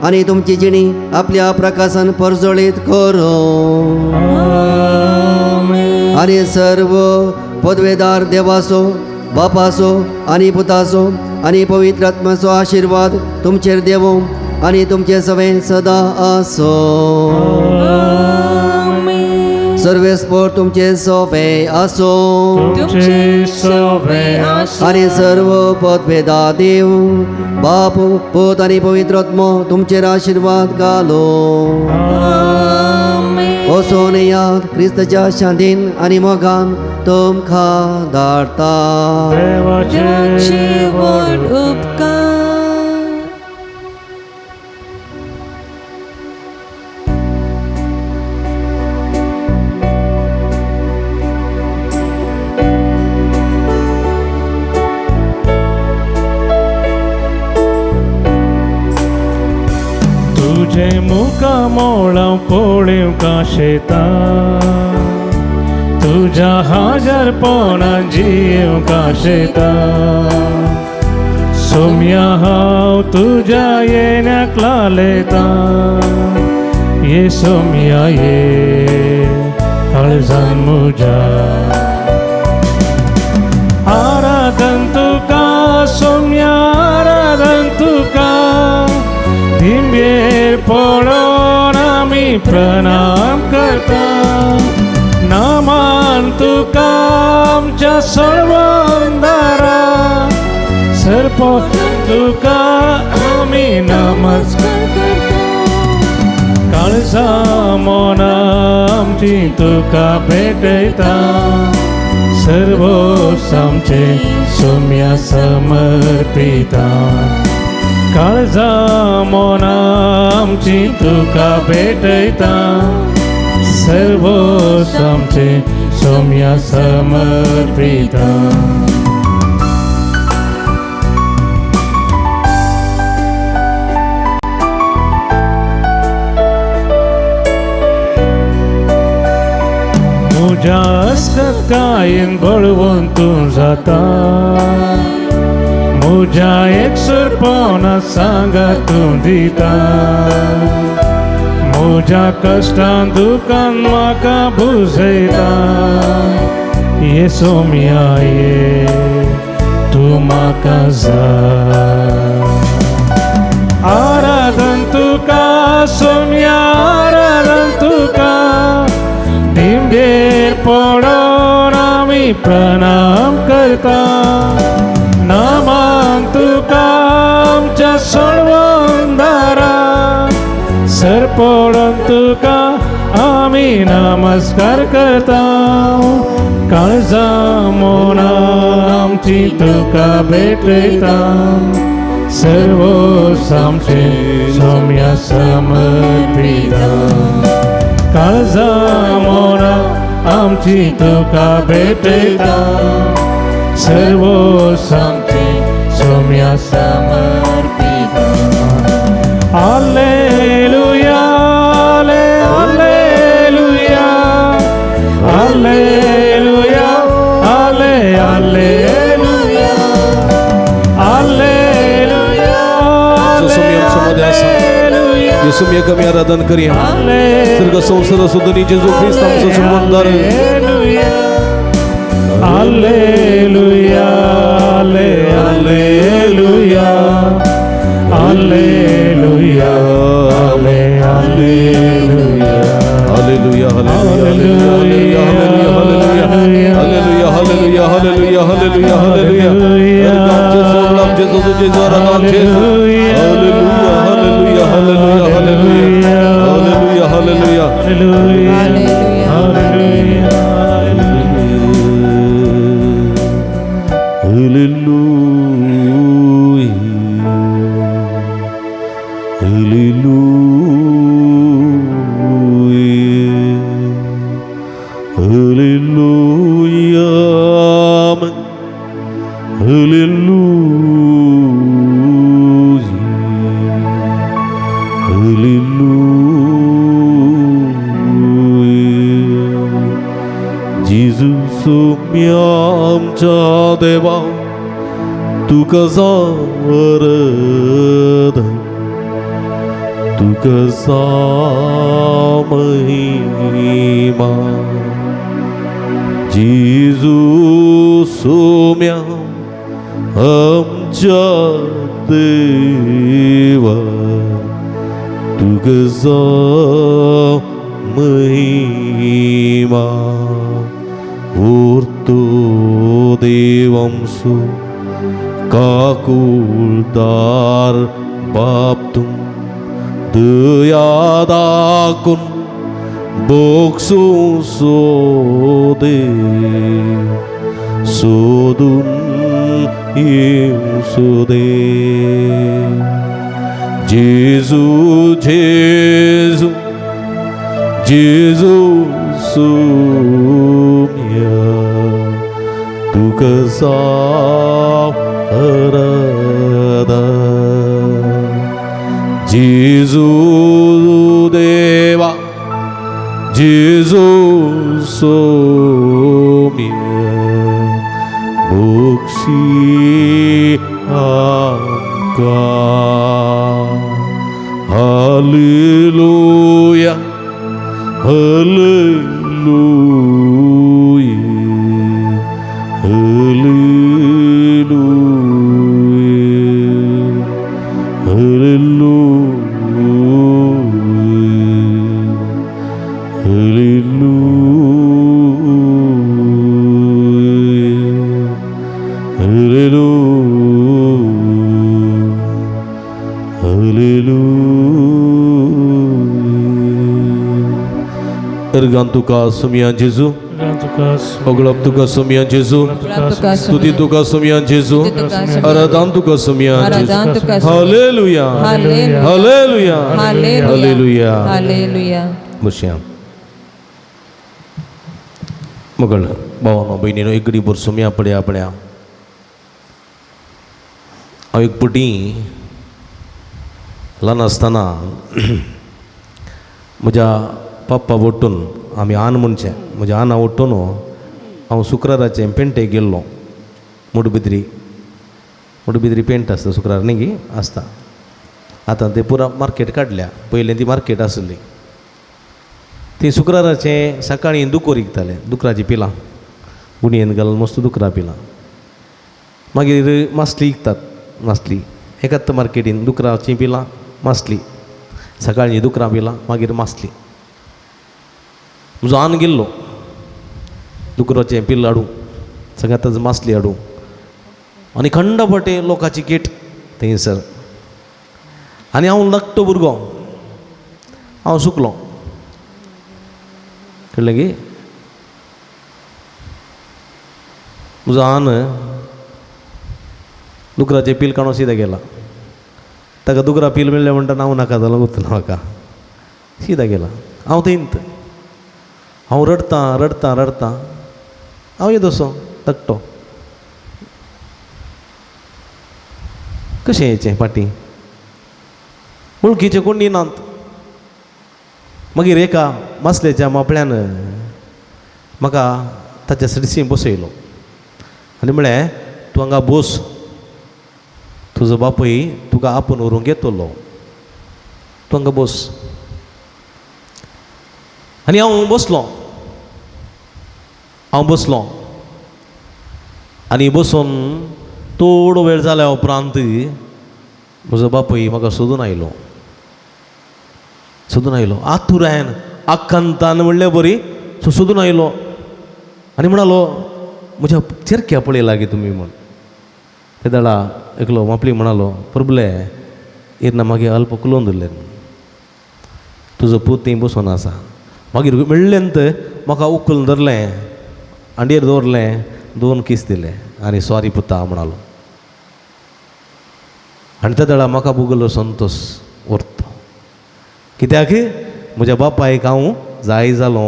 आनी तुमची जिणी आपल्या प्रकाशान परजळीत करूं. आनी सर्व पदवेदार देवाचो बापाचो आनी पुताचो आनी पवित्र आत्म्याचो आशिर्वाद तुमचेर देवो आनी तुमचे सवें सदां आसो. सर्वेस्पोर तुमचे सोवे आसो. तुमचे सोवे आसो. आनी सर्व पदवेदा देव बाप पूत आनी पवित्र आत्मो तुमचेर आशिर्वाद घालो. वचून येयात क्रिस्ताच्या शांतीन आनी मोगान तुमकां धाडटा. देवाचे व्हड उपकार. तुझे मुखामोळां पळोवंक शेता, तुज्या हाजरपणान जिवंक शेता. सोम्या हांव तुज्या येण्याक लालेता, ये सोम्या ये काळजान म्हज्या. आराधन तुका सोम्या आराधन तुका, दिंबेर पडोन आमी प्रणाम करता. नामान तुका आमच्या सर्वंदारा, सर्प तुका आमी नमस्कार करता. काळजा मना आमची तुका भेटयता, सर्व आमचे सोम्या समर्पिता. काळजा मना आमची तुका भेटयता, सर्व आमचे सोम्या समर्पिता. म्हज्या अस्कतकायेन बळवंत तूं जाता, म्हज्या एकसुरपणा सांगा तूं दिता. म्हज्या कश्टान दुकान म्हाका भुजयता, ये सोम्या ये तूं म्हाका जाय. आराधन तुका सोम्या आराधन तुका, दिंबेर पडोन आमी प्रणाम करता. नामान तुका आमच्या सर्वंदारा, सरपडोन तुका आमी नमस्कार करता. काळजा मना आमची तुका भेटयता, सर्व आमचे सोम्या समर्पिता. काळजा मना आमची तुका भेटयता, सर्व आमचे Saumya समर्पिता. Alleluia, alleluia, alleluia, alleluia, alleluia. येसुम्या कमी आराधन करूया. स्वर्ग संसाराचो धनी जेजू ख्रिस्त आमचो संबंदार. Alleluia, alleluia, alleluia, alleluia, hallelujah, hallelujah, hallelujah, hallelujah, hallelujah, hallelujah, hallelujah, hallelujah. Jesu, Jesu, Jesu, hallelujah, hallelujah, hallelujah, hallelujah, hallelujah, hallelujah, hallelujah, hallelujah, hallelujah. सुम्या आमच्या देवा तुका जावरद तुका जा महिमा जेजू सोम्या आमच्या देवा तुका जा महिमा ओर्तो देवंसु काकुळदार बाप तूं दया दाखून बोगसूं सोदे सोदून येवं दे जेजू जेजू जेजू सुम्या तुका आराधन जेजू देवा जेजू सोम्या बोक्षी आमकां hallelujah hallelujah hallelujah hallelujah hallelujah hallelujah organ तुका सुमया जेजू ओगळप तुका सुमया जेजू स्तुती तुका सुमया जेजू आराधन तुका सुमया जेजू आराधन तुका hallelujah hallelujah. Hallelujah hallelujah hallelujah. बसया मगळ भावानो भयणीनो एक घडी भर सुमया पड्या पड्या हांव एक पटी ल्हान आसतना म्हज्या पप्पा वट्टून आमी आन म्हणचें म्हज्या आना वट्टून हांव शुक्राराचें पेंटेक गेल्लो मुडबिद्री मुडबिद्री पेंट आसता शुक्रार न्ही गी आसता आतां ते पुरा मार्केट काडल्या पयलीं ती मार्केट आसली ती शुक्राराचें सकाळीं दुकोर विकताले दुकराचीं पिलां गुणयेन घालून मस्त दुकरां पिलां मागीर मासली विकतात मासली एकाच मार्केटीन दुकराचीं पिलां मासली सकाळीं दुकरां पिलां मागीर मासली म्हजो आन गेल्लो दुकराचें पिल्ल हाडूं सगळ्यांत मासली हाडूं आनी खंडपटे लोकांची गेट थंयसर आनी हांव धाकटो भुरगो हांव सुकलो कळ्ळें की म्हजो आन दुकराचें पील काडून सीधा गेला ताका दुकरा पील मेळ्ळें म्हणटा हांव नाका जालो गुत्तना म्हाका सीधा गेला हांव थंयत हांव रडतां रडतां रडतां हांव येदोसो धाकटो कशें येचें फाटीं वळखीचें कोण नात मागीर एका मासलेच्या मापळ्यान म्हाका ताच्या सडशी बसयलो आनी म्हळें तूं हांगा बस तुजो बापूय तुका आपोवन व्हरूंक येतलो तूं हांगा बस आनी हांव बसलो हांव बसलो आनी बसून थोडो वेळ जाल्या उपरांत म्हजो बापूय म्हाका सोदून आयलो सोदून आयलो आतुरायन आकांतान म्हणले बरी सो सोदून आयलो आनी म्हणालो म्हज्या चेरक्या पळय लागीं तुमी म्हूण ते दाडा एकलो मापली म्हणालो प्रबले येतना मागीर अल्प कुलोवन दवरलें तुजो पूत थंय बसून आसा मागीर मेळ्ळें म्हाका उखलून धरलें हांडयेर दवरलें दोन कीस दिले आनी सॉरी पुता म्हणालो आनी त्या वेळार म्हाका भोगलो संतोश उरतो कित्याक म्हज्या बापायक हांव जाय जालो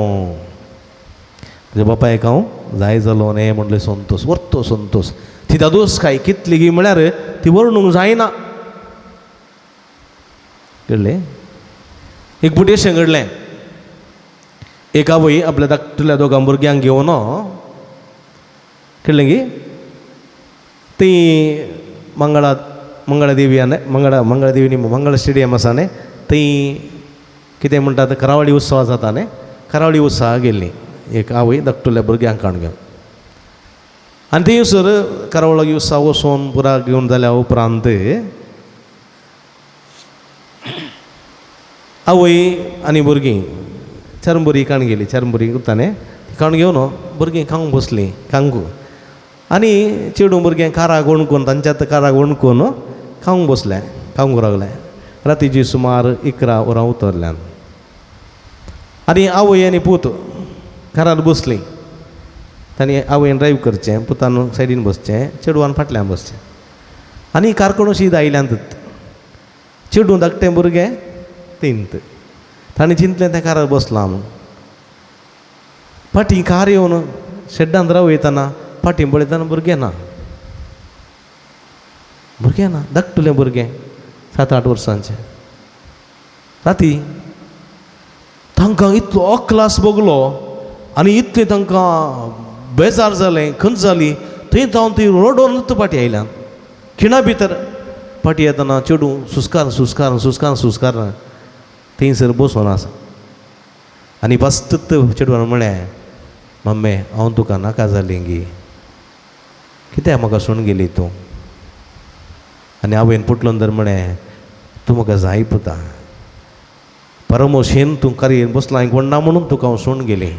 म्हज्या बापायक हांव जाय जालो न्ही म्हणलें संतोश उरतो संतोश ती दादोस काय कितली गी म्हळ्यार ती वर्णूंक जायना कळ्ळें एक बुटी अशें घडलें एक आवय आपल्या धाकटुल्या दोगां भुरग्यांक घेवन कळ्ळें गी ती मंगळा मंगळादेवी आनी मंगळादेवी न्ही मंगळ स्टेडियम आसा न्ही थंय कितें म्हणटा आतां करावळी उत्सव जाता न्ही करावळी उत्सवाक गेल्ली एक आवय धाकटुल्या भुरग्यांक काडून घेवन आनी थंयसर करावळी उत्सव वचोन पुरा घेवन जाल्या उपरांत आवय आनी भुरगीं चरंबुरी काण गेली चरंबुरी उरता न्ही काण घेवन भुरगीं खावंक बसलीं खावंक आनी चेडूं भुरगें काराक वणकून तांच्या काराक वणकून खावंक बसलें खावंक लागलें रातीची सुमार 11 वरां उतरल्यान आनी आवय आनी पूत घरांत बसलीं तांणी आवयन ड्रायव्ह करचें पुतान सायडीन बसचें चेडवान फाटल्यान बसचें आनी कारकोण शीद आयल्यान चेडूं धाकटें भुरगें तींत ताणें चिंतलें तें कारार बसलां म्हूण फाटीं कार येवन शेड्डान रावयतना फाटीं पळयतना भुरगें ना भुरगें ना धाकटुलें भुरगें 7-8 वर्सांचें राती तांकां इतलो अकलास भोगलो आनी इतलें तांकां बेजार जालें खंत जाली थंय जावन ती रडोनच फाटीं आयल्यान खिणा भितर फाटीं येतना चेडूं सुस्कार सुस्कार सुस्कार सुस्कार थंयसर बसून आसा आनी फस्ट चेडवान म्हळें मम्मी हांव तुका नाका जालें गी कित्याक म्हाका सोडून गेली तूं आनी आवयन पुटलोन तर म्हळें तूं म्हाका जाय पुता परमोशेन तूं कारयेन बसलां कोण ना म्हणून तुका हांव सोडून गेली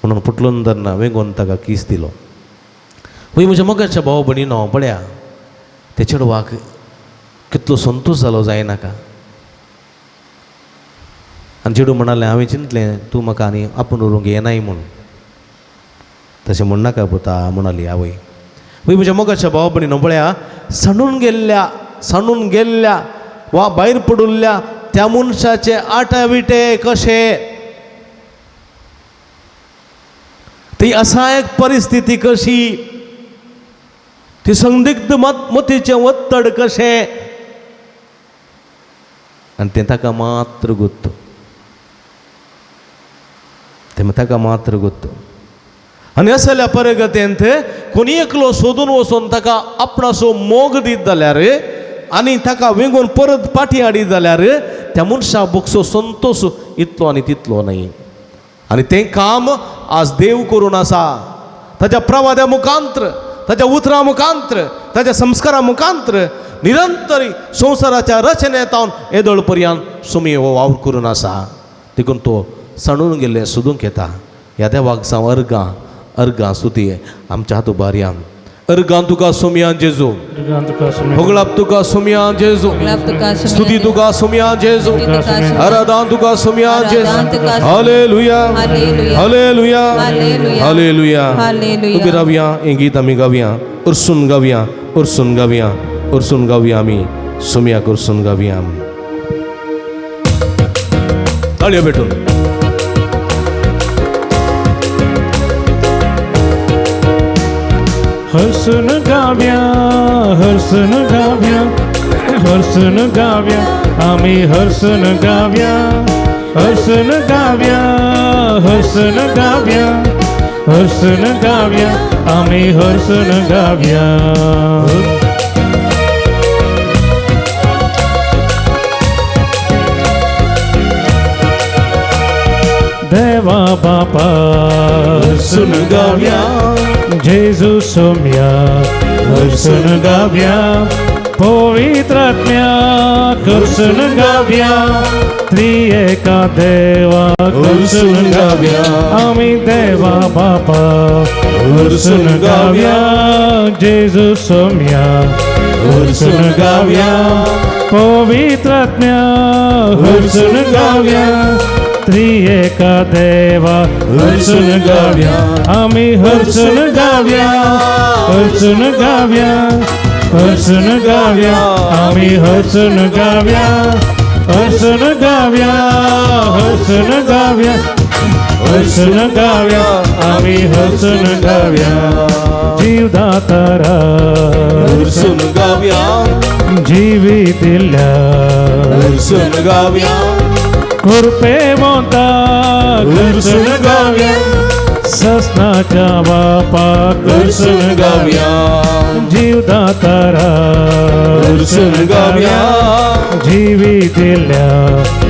म्हणून पुटलोन तर ना वेंगोन ताका कीस दिलो. वय म्हज्या मोगाच्या भाव भयणीनो पळया त्या चेडवाक कितलो संतोश जालो जायनाका आनी चेडूं म्हणालें हांवें चिंतलें तूं म्हाका आनी आपूण उरूंक येनाय म्हूण तशें म्हणनाका पुता म्हणाली आवय. वय म्हज्या मोगाच्या भाव भयणीनो पळया सांडून गेल्ल्या वा भायर पडिल्ल्या त्या मनशाचे आटाविटे कशे ती असहायक परिस्थिती कशी ती संदिग्ध मतीचें वत्तड कशें आनी तें ताका मात्र गुत्त तें ताका मात्र गुत्त आनी असल्या परगतेंत कोणी एकलो सोदून वचून ताका आपणाचो मोग दीत जाल्यार आनी ताका वेंगून परत पाटी हाडीत जाल्यार त्या मनशा बोगसो संतोश इतलो आनी तितलो न्हय. आनी तें काम आज देव करून आसा ताच्या प्रवाद्या मुखांत्र ताच्या उतरां मुखांत्र ताच्या संस्कारा मुखांत्र निरंतर संवसाराच्या रचनेतावन येदोळ पर्यंत सुमी हो वावर करून आसा. देखून तो सांडून गेल्ले सोदूंक येता. ह्या देवाक जावं अर्गां अर्गां स्तुती आमच्या हात उबारया. अर्गां तुका सोमया जेजू, होगळाप तुका सोमया जेजू, स्तुती तुका सोमया जेजू, आराधना तुका सोमया जेजू. Hallelujah hallelujah hallelujah. उबी रावया, हें गीत आमी गावया, उर्सून गावया, उर्सून गावया, उर्सून गावया आमी सोमयाक उर्सून गावया. ताळयो भेटून. हर्षण गाव्या हर्षण गाव्या हर्षण गाव्या आम्ही हर्षण गाव्या हर्षण गाव्या हर्षण गाव्या हर्षण गाव्या आम्ही हर्षण गाव्या. देवा बापा हर्षण गाव्या, जेजू सोम्या हर्षण गाव्या, पवित्र आत्म्या हर्षण गाव्या, त्रिएका देवा हर्षण गाव्या, आम्ही देवा बापा हर्षण गाव्या, जेजू सोम्या हर्षण गाव्या, पवित्र आत्म्या हर्षण गाव्या, त्रिएका देवा हर्षण गाव्या, आम्ही हर्षण गाव्या हर्षण गाव्या हर्षण गाव्या आम्ही हर्षण गाव्या हर्षण गाव्या हर्षण गाव्या हर्षण गाव्या आम्ही हर्षण गाव्या. जीवदातारा हर्षण गाव्या, जीवितिल्ल्या हर्षण गाव्या, कृपे मोता हर्षण गाव्या, ससनाच्या बापाक हर्सून गावया, जीवदातारा हर्सून गावया, जीवी दिल्या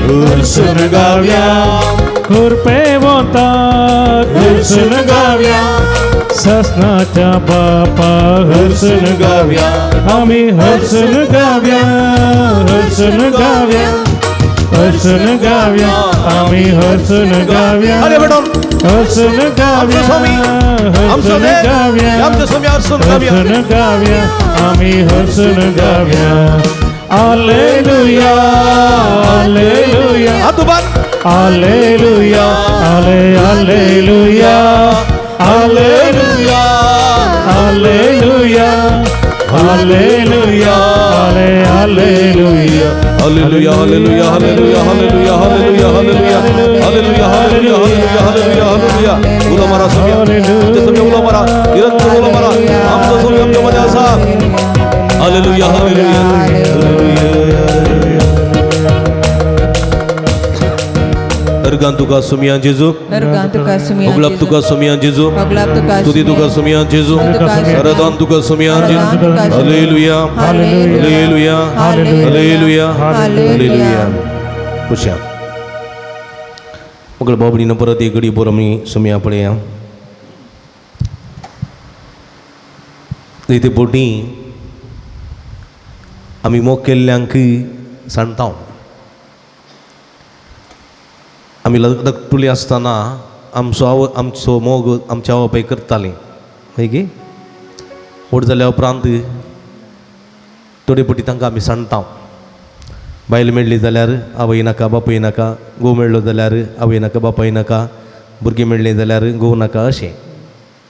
हर्सून गावया, कृपे वोताक हर्सून गावया, ससनाच्या बापा हर्सून गावया, आम्ही हर्सून गावया, हर्सून गावया, हर्सून गावया, आम्ही हर्सून गावया, अरे बेटा हर्सून गावया, आमचो स्वामी, आमचो हर्सून देव, गावया, आमचो स्वामी हर्सून गावया. हर्सून गावया, आम्ही हर्सून गावया. आलेलुया, आलेलुया, हात उबार. आलेलुया, आले आलेलुया, आलेलुया, आलेलुया, आलेलुया, आले आलेलुया. Hallelujah, hallelujah, hallelujah, hallelujah, hallelujah, hallelujah, hallelujah, hallelujah, hallelujah, hallelujah. उलो मारा स्वामी, आमच्या स्वामी उलो मारा, निरंतर उलो मारा. आमचा स्वामी आमच्या मध्ये असा. Hallelujah, hallelujah, hallelujah. अर्गान तुका सुमिया जेजू, अर्गां तुका सुमया उगलाप तुका सुमिया जेजू, पगलाप तुका स्तुती तुका सुमिया जेजू, आराधन तुका सुमिया जेजू. Hallelujah, hallelujah, hallelujah, hallelujah. पुशा मगळ बाबडीनं परत एक घडी बोर आमी सुमया पळया. ते बोटी आमी मोग केल्ल्यांक सांगता. आमी लकटुली आसतना आमचो आव आमचो मोग आमच्या आवय बापाय करतालीं, हय गे. व्हड जाल्या उपरांत थोडे पटी तांकां आमी सांगता. बायल मेळ्ळी जाल्यार आवय नाका बापूय नाका, घोव मेळ्ळो जाल्यार आवय नाका बापूय नाका, भुरगीं मेळ्ळीं जाल्यार घोव नाका, अशें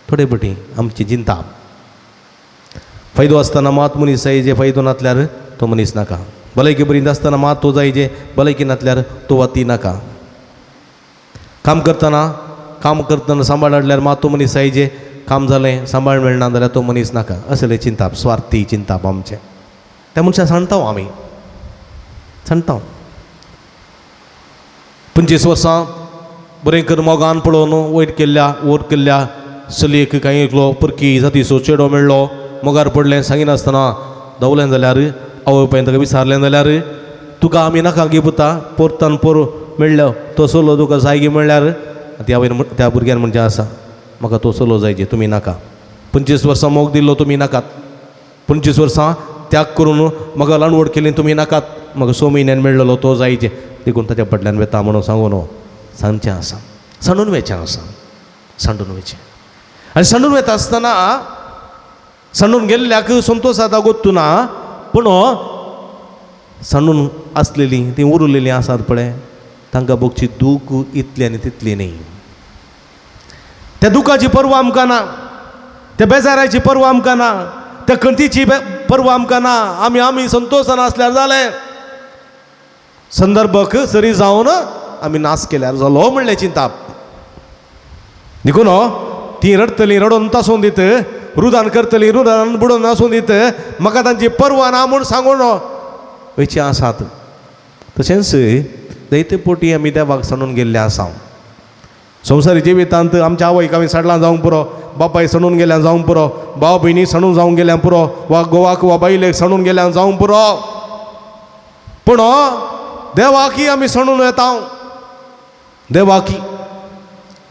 थोडे पटी आमची चिंता. फायदो आसतना मात मनीस जाय, फायदो नासल्यार तो मनीस नाका. भलायकी बरी आसतना मात तो जाय, भलायकी नासल्यार तो वाती नाका. काम करतना काम करतना सांबाळ हाडल्यार मात तो मनीस जाय, काम जालें सांबाळ मेळना जाल्यार तो मनीस नाका. असलें चिंताप, स्वार्थी चिंताप आमचें. त्या मनशाक सांगता आमी, सांगता. 25 वर्सां बरें कर मोगान पळोवन वयर केल्ल्या वयर केल्ल्या चलयेक कांय एकलो परकी जातीचो चेडो मेळ्ळो, मोगार पडलें, सांगिनासतना धांवलें जाल्यार आवय बापायन ताका विचारलें जाल्यार तुका आमी नाका गे पुता, पोरतान पोर मेळ्ळो तो चलो तुका जाय गे म्हणल्यार त्या आवयन त्या भुरग्यान म्हणजे आसा म्हाका तो चलो जाय, तुमी नाका. 25 वर्सां मोग दिल्लो तुमी नाकात, 25 वर्सां त्याग करून म्हाका ल्हान व्हड केली तुमी नाकात, म्हाका 6 म्हयन्यान मेळ्ळो तो जायचे, देखून ताच्या फाटल्यान वेता म्हणून सांगून सांगचें आसा, सांडून वयचें आसा, सांडून वयचें. आनी सांडून वता आसतना सांडून गेल्ल्याक संतोश जाता गोत्तू ना, पूण सांडून आसलेली ती उरलेली आसात पळय तांकां भोगची दूख इतली आनी तितली न्ही. त्या दुखाची पर्वा आमकां ना, त्या बेजाराची पर्वा आमकां ना, त्या खंतीची पर्वा आमकां ना. आमी आमी संतोशान आसल्यार जालें, संदर्भक सरी जावन आमी नाश केल्यार जालो म्हणलें चिंताप. देखून ती रडटली रडोन तासून दित, रुदान करतली रुदान बुडोन नासून दित, म्हाका तांची पर्वा ना म्हूण सांगून वयचे आसात. तशेंच जायते पोटी आमी देवाक सांडून गेल्ले आसा. संवसारी जिवितांत आमच्या आवयक आमी साडलां जावंक पुरो, बापाय सांडून गेल्यार जावंक पुरो, भाव भयणी सांडून जावंक गेल्यार पुरो, वा गोवाक वा बायलेक सांडून गेल्यार जावंक पुरो, पूण देवाकी आमी सांडून वेता. देवाकी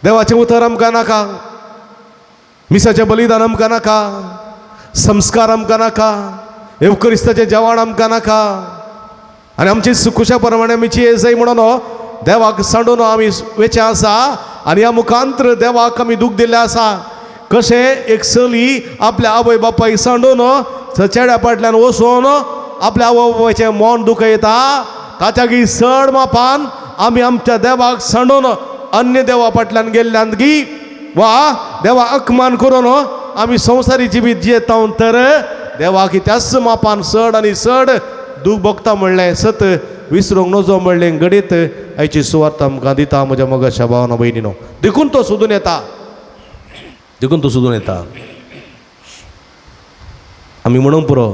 देवाचें उतर आमकां नाका, मिसाचें बलिदान आमकां नाका, संस्कार आमकां नाका, येवकरिस्ताचें जेवण आमकां नाका, आनी आमची सुखुशा प्रमाणे आमी जिये जाय म्हणून देवाक सांडून आमी वेचें आसा. आनी ह्या मुखांतर देवाक आमी दूख दिल्लें आसा. कशें एक चली आपल्या आवय बापायक सांडून चेड्या फाटल्यान वचून आपल्या आवय बापायचें मन दुखयता, ताच्यागी चड मापान आमी आमच्या देवाक सांडून अन्य देवा फाटल्यान गेल्ल्यान गी वा देवा अपमान करून आमी संवसारी जिवीत जियेता तर देवाक त्याच मापान चड आनी चड दूख भोगता म्हणलें सत विसरूंक नजो म्हणलें घडीत आयची सुवार्थ आमकां दिता म्हज्या मोगाच्या भावना भयणीनो. देखून तो सोदून येता, देखून तो सोदून येता. आमी म्हणूंक पुरो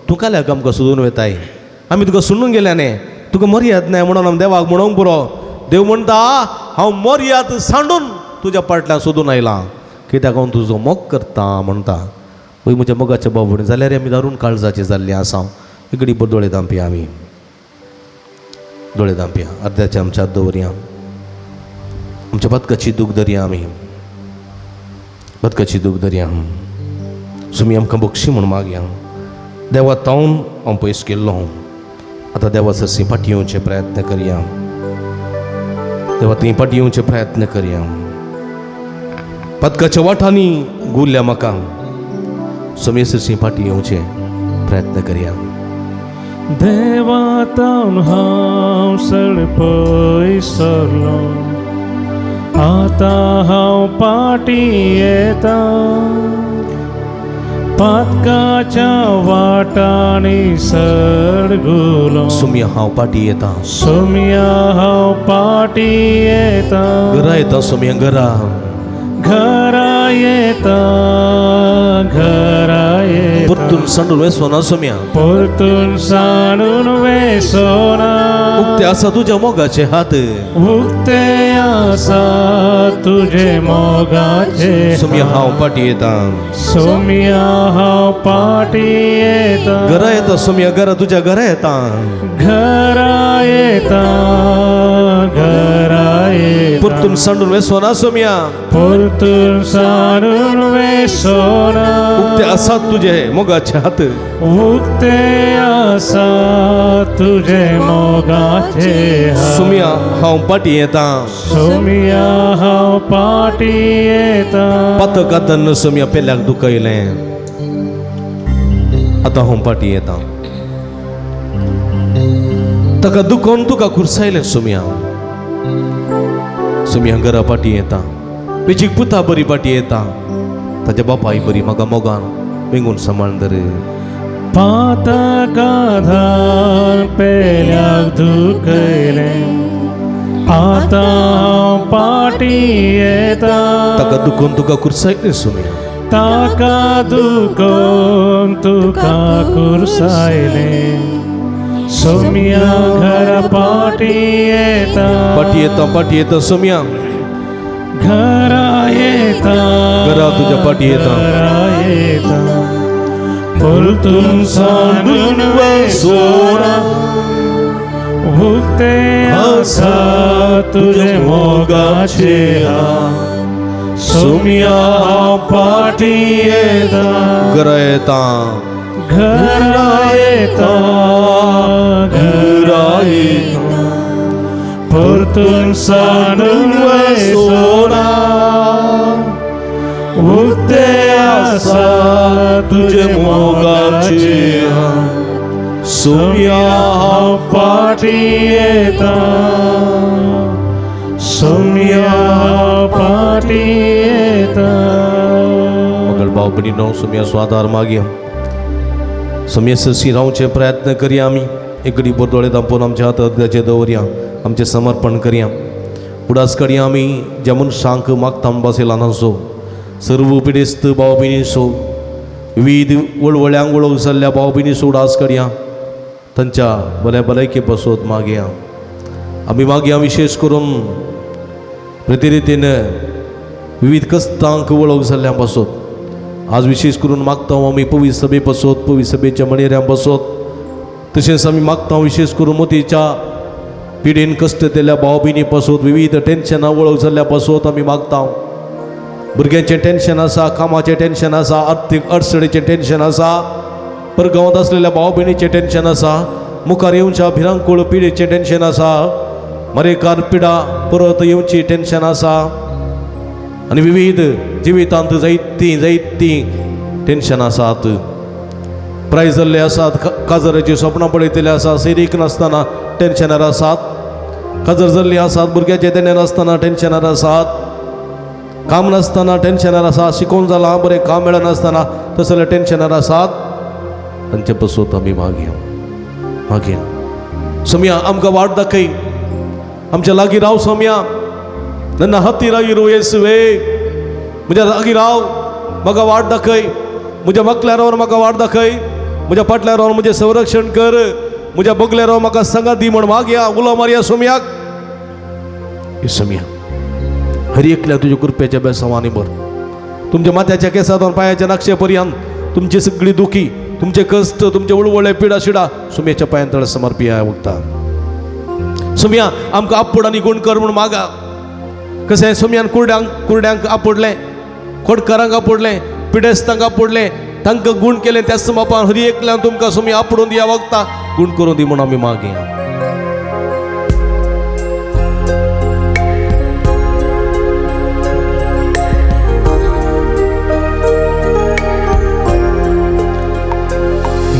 तूं काल्याक आमकां सोदून वेताय, आमी तुका सोडून गेल्या न्ही, तुका मर्याद नाय म्हणून आमी देवाक म्हणूंक पुरो. देव म्हणटा हांव मर्याद सांडून तुज्या पाटल्यान सोदून आयलां कित्याक हांव तुजो मोग करता म्हणटा. वय म्हज्या मोगाच्या बाबून जाल्यार आमी दारून काळजाची जाल्ली आसा. इकडी दोळे धांपया, आमी दोळे धांपया, अर्द्याच्या आमच्या हात दवरया, आमच्या बदकाची दूख धरया, आमी बदकाची दूख धरया. सुमी आमकां बक्षी म्हूण मागया. देवा तावन हांव पयस केल्लो, आतां देवा सरशी फाटी येवचे प्रयत्न करया. देवा थंय फाटी येवचे प्रयत्न करया. पदकाच्या वाठांनी गुरल्या म्हाका, सुमी सरशी फाटी येवचे प्रयत्न करया. देवा तावन हांव सळ पयस सरलो, आतां हांव पाटी येता. पातकाच्या वाटांनी सडगुलो, सुमया हांव पाटी येता. सोम्या हांव पाटी येता. घरा येता सुमया, घरा घरा येता, घरा येता. परतून सांडून वेसोना सुमया, परतून सांडून वेसोना. उक्ते आसा तुज्या मोगाचे हात, उक्ते आसा तुजे मोगाचे. सुमया हांव पाटी येता. सोम्या हांव पाटी येता. घरा येता सुमया, घरा तुज्या घरा येता. घरा येता, घरा येता. परतून सांडून वेसोना सुमया, परतून सांडून वेसोना. उक्ते आसात तुजे मोगाचे हात, उक्ते आसा तुजे मोगाचे. सुमया हांव पाटी येता. सोम्या हांव पाटी येता. पथकातन सुमया पेल्याक दुखयलें, आतां हांव पाटी येता. ताका दुखोवन तुका खुर्सायलें सुमया. सुमया घरा पाटी येता, वेचीक पुता बरी पाटी येता, ताच्या बापाय बरी म्हाका मोगान वेंगून सांबाळ धर. पातकाधार पेल्याक दुखयलें, आतां हांव पाटी येता. ताका दुखोवन तुका खुर्सायलें सुमया, ताका दुखोवन तुका कुर्सायलें. सोम्या घरा पाटी येता. पाटी येता, पाटी येता सोम्या. घरा येता, घरा तुज्या पाटी येता. घरा येता. परतून सांडून वेसोना, उक्ते आसा तुजे मोगाचे हात. सोम्या हांव पाटी येता. घरा येता, घरा येता, घरा येता. परतून सांडून वेसोना, उक्ते आसा तुजे मोगाचे हात. सोम्या हांव पाटी येता. सोम्या हांव पाटी येता. मगळ भाव भयणीनो सोम्या स्वादार मागया. सोम्या सरशी रावचे प्रयत्न करया. आमी एक घडी दोळे धांपून आमच्या हात अर्द्याचे दवरया, आमचें समर्पण करया. उडास करया आमी ज्या मनशांक मागता बसयला नासो, सर्व पिडेस्त भाव भयणीचो, विविध वळवळ्यांक वळख जाल्ल्या भाव भयणीचो उडास करया. तांच्या बऱ्या भलायके पासत मागया. आमी मागया विशेश करून प्रतिरितीन विविध कस्तांक वळख जाल्ल्या पासत. आज विशेश करून मागता आमी पवी सभे पासत, पवी सभेच्या मणेऱ्यां पासत. तशेंच आमी मागता विशेश करून मोतीच्या पिडेन कश्ट दिल्ल्या भाव भयणी पासत, विविध टेन्शनां वळख जाल्ल्या पासत आमी मागता. भुरग्यांचें टेन्शन आसा, कामाचें टेन्शन आसा, आर्थीक अडचणीचें टेन्शन आसा, परगांवांत आसलेल्या भाव भयणीचें टेन्शन आसा, मुखार येवच्या भिरांकूळ पिडेचें टेन्शन आसा, मरेकार पिडा परत येवची टेन्शन आसा, आनी विविध जिवितांत जायतीं जायतीं टेन्शन आसात. प्राय जाल्ले आसात, काजराचीं सपनां पळयतले आसा, सिरीक नासतना टेन्शनार आसात, काजर जाल्ली आसात, भुरग्याचें देणें नासतना टेन्शनार आसात, काम नासतना टेन्शनार आसा, शिकोवन जालां बरें काम मेळनासतना तसले टेन्शनार आसात. तांचे पसून आमी मागया मागया. सोम्या आमकां वाट दाखय, आमच्या लागीं राव सोम्या. नन्ना हत्ती रागी रो येसुवे, म्हज्या लागीं राव, म्हाका वाट दाखय, म्हज्या मागल्या रावन म्हाका वाट दाखय, म्हज्या फाटल्या रावन म्हजें संरक्षण कर, म्हज्या बगल्या रावन म्हाका सांगात दी म्हण मागया, उलो मारया सोम्याक. सोम्या हर एकल्या तुज्या कृपेच्या बेसांवांनी भर. तुमच्या माथ्याच्या केसांत पांयाच्या नक्षे पर्यंत तुमची सगळी दुखी, तुमचे कष्ट, तुमचे उळवळे पिडा शिडा सुम्याच्या पांयां तळ समर्पिया वखता. सुम्या आमकां आपूड आनी गुण कर म्हूण मागा. कशें सुम्यान कुरड्यांक आपुडलें, खोटकारांक आपुडलें, पिडेस्तांक आपुडलें, तांकां गूण केलें. त्याच बापान हरी एकल्यान तुमकां सुमी आपुडून दिया वखता, गूण करून दी म्हूण आमी मागया.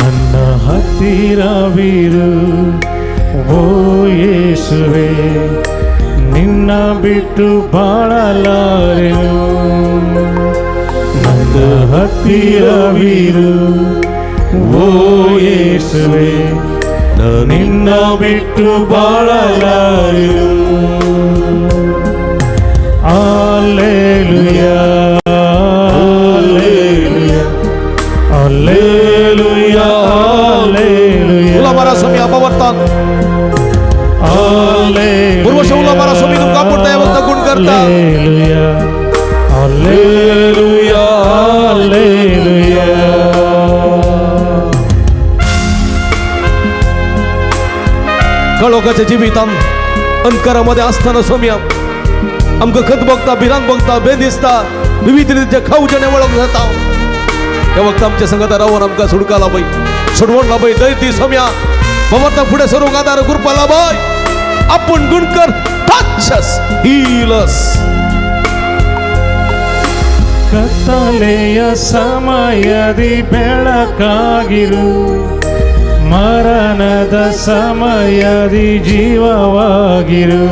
ನನ್ನ ಹತ್ತಿರವಿರು ಓ ಯೇಸುವೆ, ನಿನ್ನ ಬಿಟ್ಟು ಬಾಳಲಾರೆನು. ನನ್ನ ಹತ್ತಿರವಿರು ಓ ಯೇಸುವೆ, ನಿನ್ನ ಬಿಟ್ಟು ಬಾಳಲಾರೆನು. Alleluia, alleluia, alleluia, alleluia. उलो मारा स्वामी आपावर्तान. पूर्वश उलो मारा स्वामी तुमकां आपुडता ह्या वखदाक गुण करता. Alleluia, alleluia, alleluia. कळोखाच्या जिवितान अंधकारामध्ये आसतना स्वामी आमकां खत बघता, भिरांत बघता, बेन दिसता, विविध रितीचे खावच्याने वळख जाता. त्या वक्त आमच्या संगता रावन आमकां सुडका लाभय, सोडवण लाभय, दय दी स्वाम्या. ममता फुडें सरूंक आदार कृपा लाभय. आपूण गुणकर टच अस, हील अस. ಕತ್ತಲೆಯ ಸಮಯದಿ ಬೆಳಕಾಗಿರು, ಮರಣದ ಸಮಯದಿ ಜೀವವಾಗಿರು.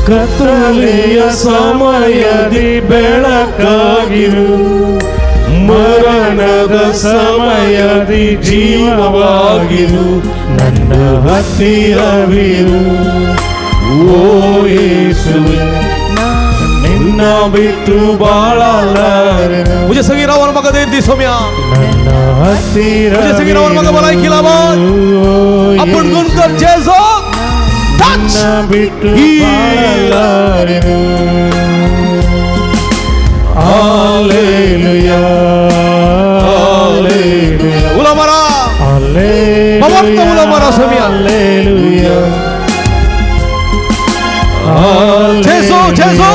ಕತ್ತಲೆಯ ಸಮಯದಿ ಬೆಳಕಾಗಿರು, ಮರಣದ ಸಮಯದಿ ಜೀವವಾಗಿರು. ನನ್ನ ಹತ್ತಿರವಿರು ಓ ಯೇಸುವೆ, ನಿನ್ನ ಬಿಟ್ಟು ಬಾಳಲಾರೆನು. म्हजे सगळी रावन म्हाका धैर्य दी सोम्या. ನನ್ನ ಹತ್ತಿರ म्हजे सगळी रावन म्हाका भलायकी लाभय. आपूण गुण कर जेजू, टच ನಿನ್ನ ಬಿಟ್ಟು Heal. ಬಾಳಲಾರೆನು. Alleluia, alleluia, उलो मारा. alleluia, भगवंत उलो मारा सोम्या. alleluia, जेजू, जेजू,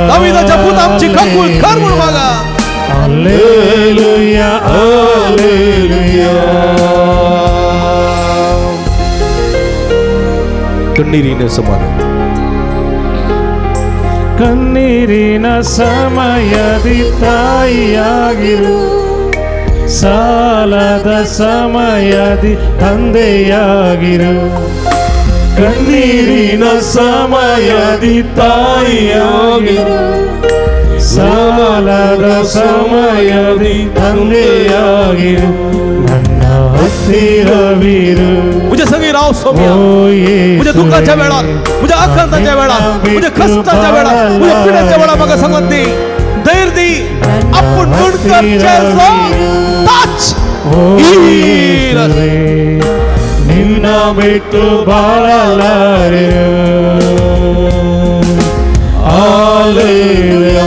दाविदाच्या पुता आमची काकूळ कर म्हूण मागा. Alleluia, alleluia. ಕಣ್ಣೀರಿನ ಸಮಾನ ಕಣ್ಣೀರಿನ ಸಮಯದಿ ತಾಯಿಯಾಗಿರು, ಸಾಲದ ಸಮಯದಿ ತಂದೆಯಾಗಿರು. ಕಣ್ಣೀರಿನ ಸಮಯದಿ ತಾಯಿಯಾಗಿರು, ಸಾಲದ ಸಮಯದಿ ತಂದೆಯಾಗಿರು. ನನ್ನ ಹತ್ತಿರವಿರು म्हजे संगी राव सोम्या. ಓ ಯೇಸುವೇ. म्हज्या दुःखाच्या वेळार, म्हज्या आकांताच्या वेळार, म्हज्या कश्टाच्या वेळार, म्हज्या पिड्याच्या वेळार म्हाका सांगत दी, धैर्य दी. आपूण गुण कर जेजू, टच ಓ ಯೇಸುವೇ, ನಿನ್ನ ಬಿಟ್ಟು ಬಾಳಲಾರೆನು. Alleluia,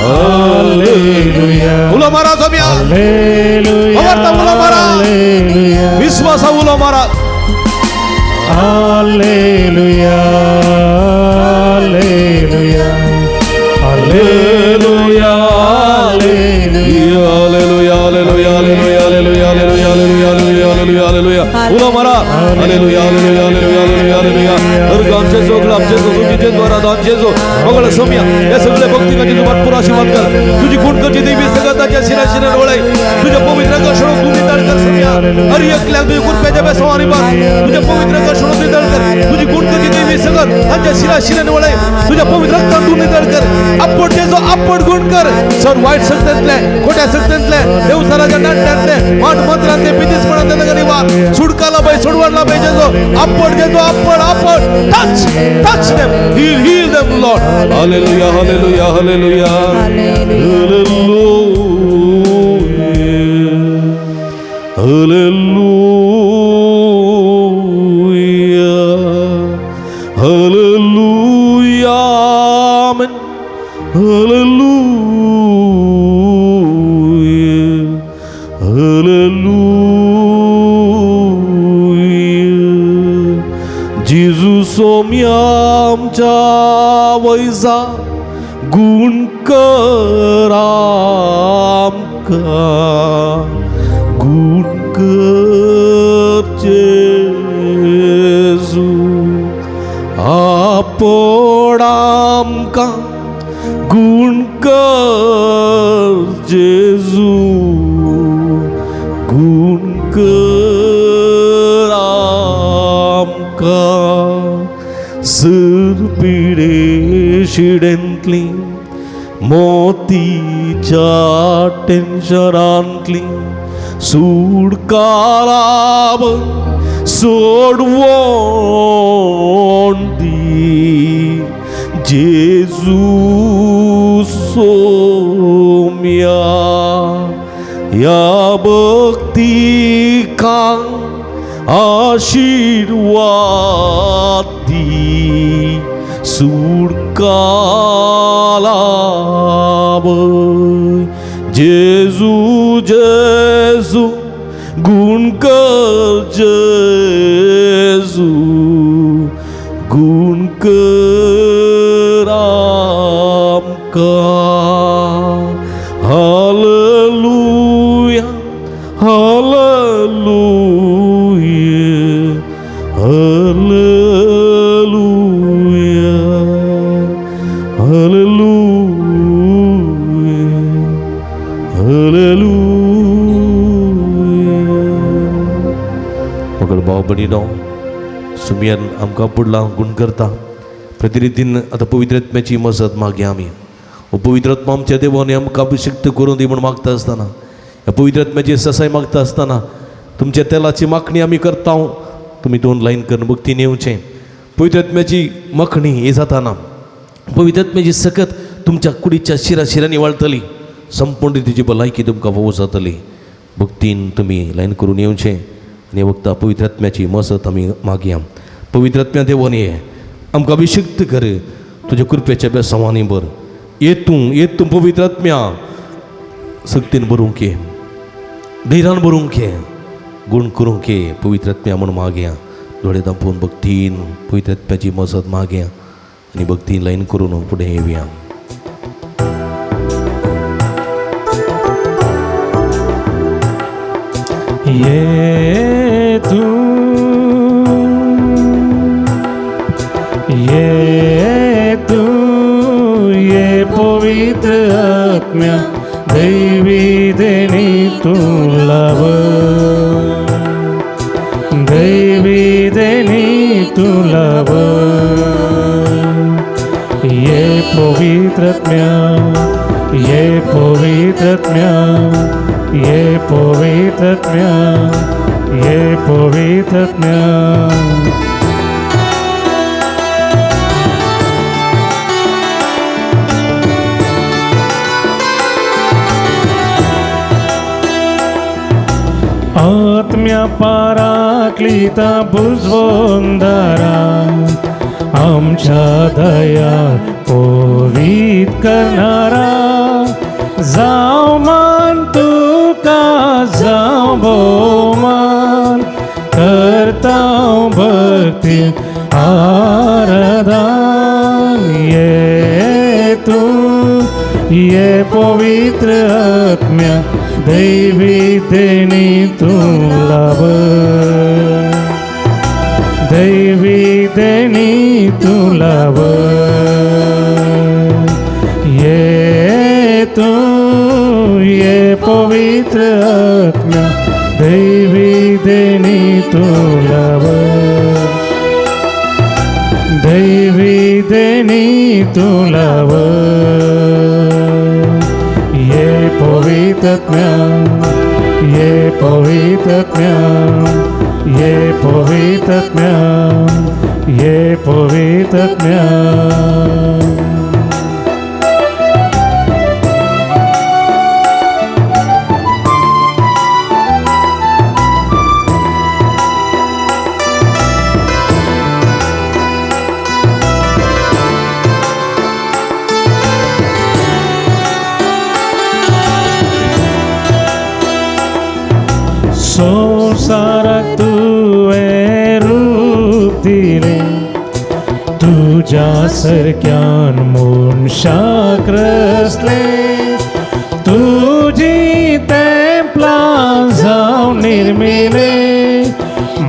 alleluia, उलो मारा सोम्या. alleluia, भगवंता उलो मारा. alleluia, विश्वासा उलो मारा. alleluia, alleluia, alleluia, alleluia. Hallelujah, hallelujah, hallelujah, hallelujah, hallelujah, hallelujah, hallelujah, hallelujah. उलो मारा. Hallelujah, hallelujah, hallelujah, hallelujah, hallelujah. अर्घ आमचे जो, आमचे जो, तुझी जेजू, आराधना जेजू. मंगळ सोम्या, या सगळ्या भक्तिकाची तू भरपूर आशीर्वाद कर. तुझी गुण करची देवी सगळ्याच्या शिरा शिरा वळाय. तुझ्या पवित्र आकर्षण तू नितळ कर सोम्या. हर एकल्याक तुझ्या कृपेच्या बेसवानी बार. तुझ्या पवित्र आकर्षण तू नितळ कर. तुझी गुण करची देवी सगळं तांच्या शिरा शिरा वळाय. तुझ्या पवित्र रक्तान तू नितळ कर. आपण जेजू, आपण गुण कर. सर वाईट शक्तींतले, खोट्या शक्तींतले, देवसाराच्या नाट्यांतले, माठ मंत्रांतले, पितीसपणांतले नगरी वार. सुटका लाभय, सोडवण लाभय जेजू. आपण जेजू, आपण, आपण. Touch, touch them, heal, heal them, Lord. Hallelujah, hallelujah, hallelujah. Hallelujah, hallelujah, hallelujah. Hallelujah. जेजू सोम्या आमच्या वैजा गुण कर आमकां, गुण कर जेजू. आपोड आमकां गुण कर जेजू, गुण कर आमकां. सर पिडे शिडेंतली मोतीच्या टेन्शनांतली सुडकाराब सोडवण दी जेजू सोम्या. ह्या भक्तिकांक आशिर्वाद दी सुडकालाब. जेजू जेजू गुण कर जेजू, गुण कर आमकां. Hallelujah hallelujah hallelujah hallelujah hallelujah. मगळ भाव भयणीनो, सुमयान आमकां पुडलां गुण करता प्रतिरितीन आतां पवित्र आत्म्याची मजत मागया आमी. हो पवित्र आत्मा आमच्या देवान आमकां अभिषिक्त करून दी म्हूण मागता आसतना, ह्या पवित्र आत्म्याची ससाय मागता आसतना तुमच्या तेलाची मागणी आमी करता. तुमी दोन लायन करून भक्तीन येवचें. पवित्र आत्म्याची मागणी ही जाताना पवित्र आत्म्याची सकत तुमच्या कुडीच्या शिरा शिरांनी वाळटली, संपूर्ण रितीची भलायकी तुमकां फावो जातली. भक्तीन तुमी लायन करून येवचें आनी वखदां पवित्र आत्म्याची मजत आमी मागया. पवित्र आत्म्या देवान ये आमकां अभिषिक्त कर तुज्या कृपेच्या बेसांवांनी भर. ये तूं, ये तूं पवित्र आत्म्या, सक्तीन भरूंक ये, धैर्यान भरूंक ये, गुण करूंक ये पवित्र आत्म्या म्हूण मागया. दोळे दांपून भक्तीन पवित्र आत्म्याची मजत मागया आनी भक्तीन लायन करून फुडें येवया. ये तूं, ये तूं, ये पवित्र आत्म्या दैवी देणी तूं लाव, दैवी देणी तूं लाव. ये पवित्र आत्म्या, ये पवित्र आत्म्या, ये पवित्र आत्म्या, ये पवित्र आत्म्या. आत्म्या पाराक्लिता बुजवंदारा आमच्या दया पवित करणारा. जाव मान तुका, जाव भोवमान करता भक्ती आराधन. ये तूं, ये पवित्र आत्म्या दैवी देणी तूं लाव, दैवी देणी तूं लाव. ये तूं, ये पवित्र आत्म्या दैवी देणी तूं लाव, दैवी देणी तूं लाव. ये पवित्र आत्म्या, ये पवित्र आत्म्या, ये पवित्र आत्म्या, ये पवित्र आत्म्या. दिले तुज्या सारक्यान मनशाक रचले तुजी तेंपलां जावन निर्मिले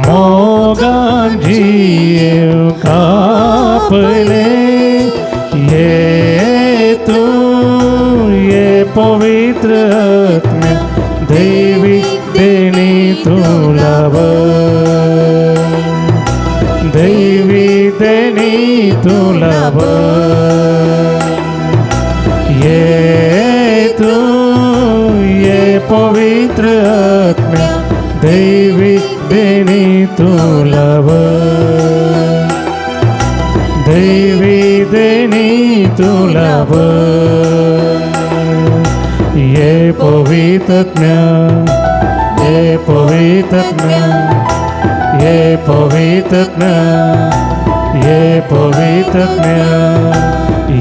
मोगान जियेवंक आपयले ये तूं ये पवित्र आत्म्या देवी देणी तूं लाभ देवी देणी तूं लाभ ये तूं ये पवित्र आत्म्या देवी देणी तूं लाभ देवी देणी तूं लाभ ये पवित्र आत्म्या ये पवित्र आत्म्या ये पवित्र आत्म्या ये पवित्र आत्म्या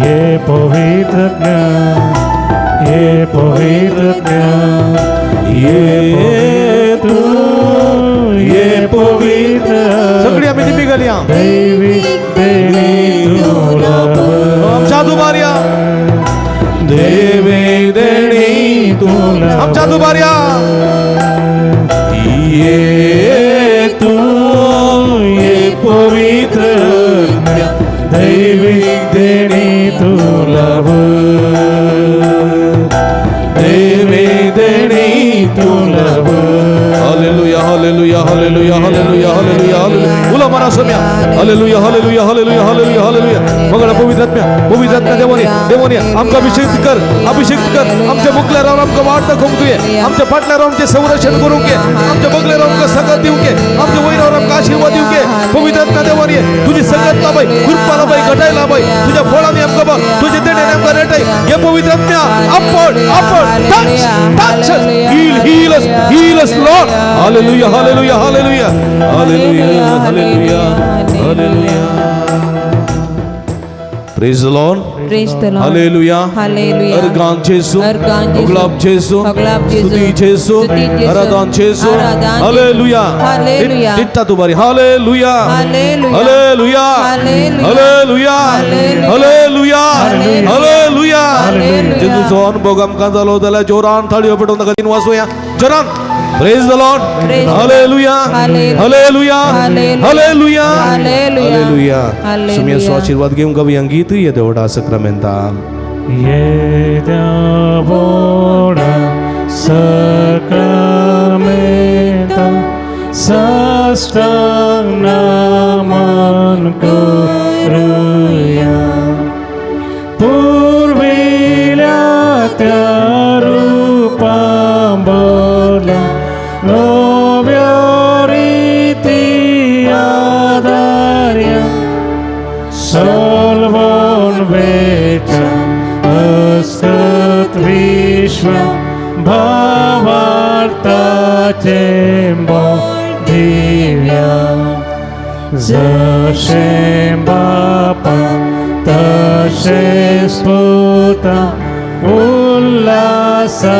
ये पवित्र आत्म्या ये पवित्र आत्म्या ये तूं ये पवित्र सगळी आमी दिपी घालया. देवी देणी तूं लाभ आमच्या दुबारया देवी देणी तूं लाभ आमच्या दुबारया ये तूं ये पवित्र आत्म्या दैवी देणी तूं लाभ देवी देणी तूं लाभ hallelujah hallelujah hallelujah hallelujah hallelujah hallelujah उलो मारा Saumya hallelujah hallelujah hallelujah hallelujah hallelujah मंगळ पवित्र आत्म्या पवित्र आत्म्या देवाने देवाने आमकां अभिषेक कर अभिषेक कर आमच्या मुखल्या रावन आमकां वाट दाखोवंक तुवें आमच्या फाटल्या रावन आमचें संरक्षण करूंक घे आमच्या बगले रावन आमकां सकत दिवंक घे आमच्या वयर रावन आमकां आशिर्वाद दिवंक घे पवित्र आत्म्या देवाने तुजी संगत लाभय कृपा लाभय घटाय लाभय तुझ्या फळांनी आमकां बा तुझ्या देण्याने आमकां रेटय हे पवित्र आत्म्या आपण आपण touch touch heal heal us heal us Lord hallelujah hallelujah hallelujah hallelujah hallelujah hallelujah Praise the Lord. Praise the Lord. Hallelujah. Hallelujah. Organ Jesu. Organ Jesu. होगलाब Jesu. होगलाब Jesu. स्तुति Jesu. स्तुति Jesu. आराधन Jesu. आराधन Jesu. Hallelujah. Hallelujah. Titta तुबारी. Hallelujah. Hallelujah. Hallelujah. Hallelujah. Hallelujah. Hallelujah. Hallelujah. Hallelujah. Hallelujah. जेजूचो अनुभव आमकां जालो जाल्यार जोरान थाळयो पेटोवन ताका दिन वाचोया जोरान. Praise the Lord. Praise the Lord. Hallelujah. Hallelujah. Hallelujah. Hallelujah. Hallelujah. Hallelujah. Hallelujah. Hallelujah. सुमियाचो आशीर्वाद घेवंक कवी गीत ये देवडा सक्रामेंता. येद्या व्हडा सक्रामेंता साष्टांग नमन करुया पुर्विल्या त्या रुपां बदला नव्यो रिती आदार्या सलवण वेच्या असत विश्व भावार्थाचें बळ दिव्या जशें बापा तशें पुता उल्हासानी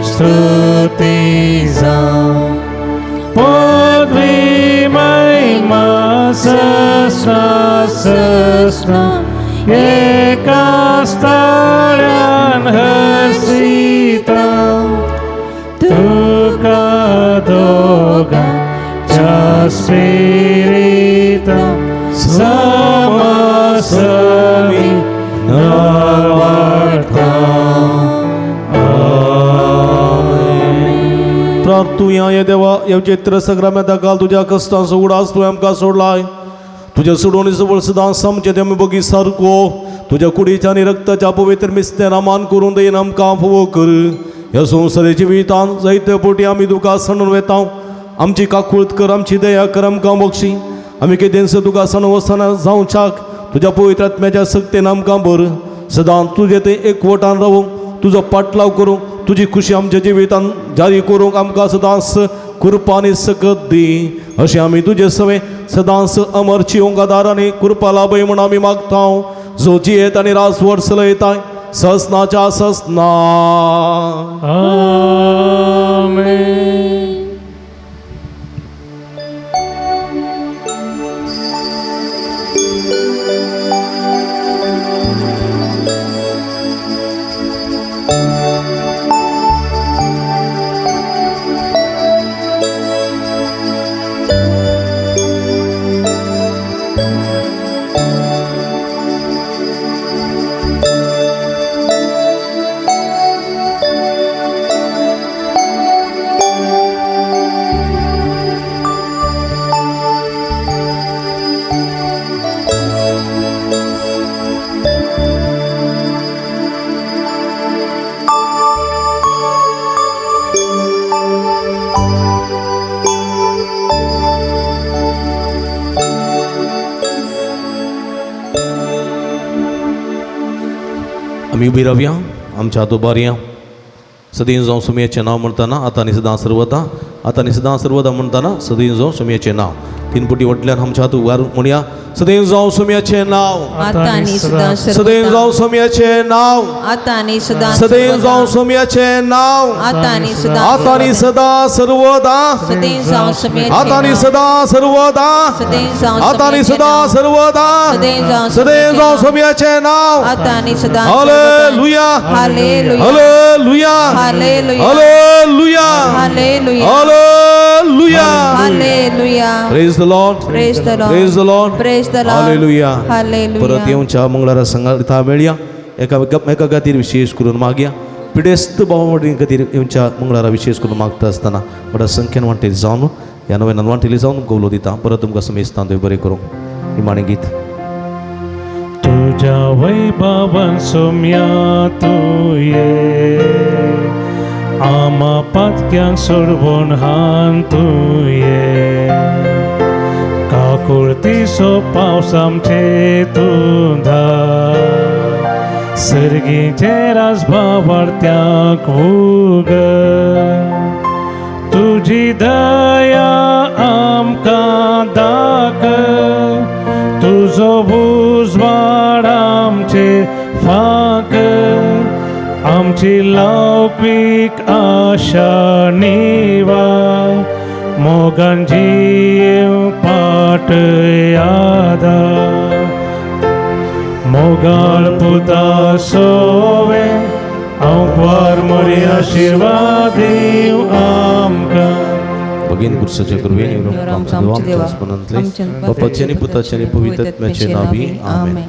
स्तुती जावं पदवी महिमा सस्ना सस्ना एका स्थळ्यान हर्षिता तुका दोगांच्या स्पिरिता समासमी नवार्ता. प्रार्थुया हे देवा ह्या चैत्र सग्राम्या काल तुज्या कश्टांचो उडास तुवें आमकां सोडलाय तुज्या सोडवणीचो बळ सदां समचें तें आमी बगी सारको तुज्या कुडीच्या आनी रक्ताच्या पवित्र मिस्तेरा मान करून दयेन आमकां फावो कर ह्या संवसाराच्या जिवितांत जायते पोटी आमी तुका सणून वेता आमची काकूळत कर आमची दया कर आमकां बक्षी आमी केदेंस तुका सण वचना जावच्याक तुज्या पवित्र आत्म्याच्या सक्तेन आमकां भर सदां तुजें तें एकवटान रावूंक तुजो पाटलाव करूंक तुजी खुशी आमच्या जिवितांत जारी करूंक आमकां सदांच कृपा आनी सकत दी अशें आमी तुजे सवें सदांच अमर जिवंक आदार आनी कृपा लाभय म्हूण आमी मागता जो जियेत आनी राजवट चलयताय ससनाच्या ससना. आमेन. आमी उबी रावया, आमच्या हात उबारया. सदीं जावं सुमयेचें नांव म्हणटना आतां आनी सदां सर्वदा, आतां आनी सदां सर्वदा म्हणटना सदीं जावं सुमयेचें नांव. तीन पुटी वटल्यान आमच्या हात उबार म्हणया, सदैव जावं सुमयाचें नांव, आतां आनी सदां सदैव सर्वदा, जावं सुमयाचें नांव, आतां आनी सदां सदैव सर्वदा, जावं सुमयाचें नांव, आतां आनी सदां आतां आनी सदां सर्वदा, सदैव जावं सुमयाचें आतां आनी नांव, सदां सर्वदा, सदैव जावं आतां आनी सुमयाचें सदां नांव, सर्वदा, सदैव जावं सदैव सुमयाचें जावं नांव, सुमयाचें नांव. आतां आनी सदां. Hallelujah. Hallelujah. Hallelujah. Hallelujah. Hallelujah. Hallelujah. Hallelujah. Hallelujah. Praise the Lord. Praise the Lord. Praise the Lord. Praise the Lord. Hallelujah. Hallelujah. परत येवच्या मंगळारा संगाता मेळया. एका खातीर विशेष करून मागया. पिडेस्त भावा खातीर येवच्या मंगळारा विशेष करून मागता आसतना व्हडा संख्येन वांटेली जावन ह्या नव्यान वांटेली जावन तुमकां उलो दिता. परत तुमकां समेस्तान देव बरें करूं. निमाणें गीत. तुज्या वैभवान सोम्या तुये आमा पातक्यांक सोडवून हान तुये काकुळतीचो पावस आमचे तूं धाड सर्गीचे राजभावार्थ्यांक उग तुजी दया आमकां दाखय तुजो उजवाड आमचे फांक आमची लौकीक आशा निवा मोगान जीव पाट यादा मोगाळ पुता सोवे हांव मोरी आशिर्वाद दीव आमकां. भगीन कुर्साच्या कृपेन आमच्या देवा, आमच्या आमच्या बापाचे आनी पुताचे आनी पवित्र आत्म्याचे नावी. आमेन.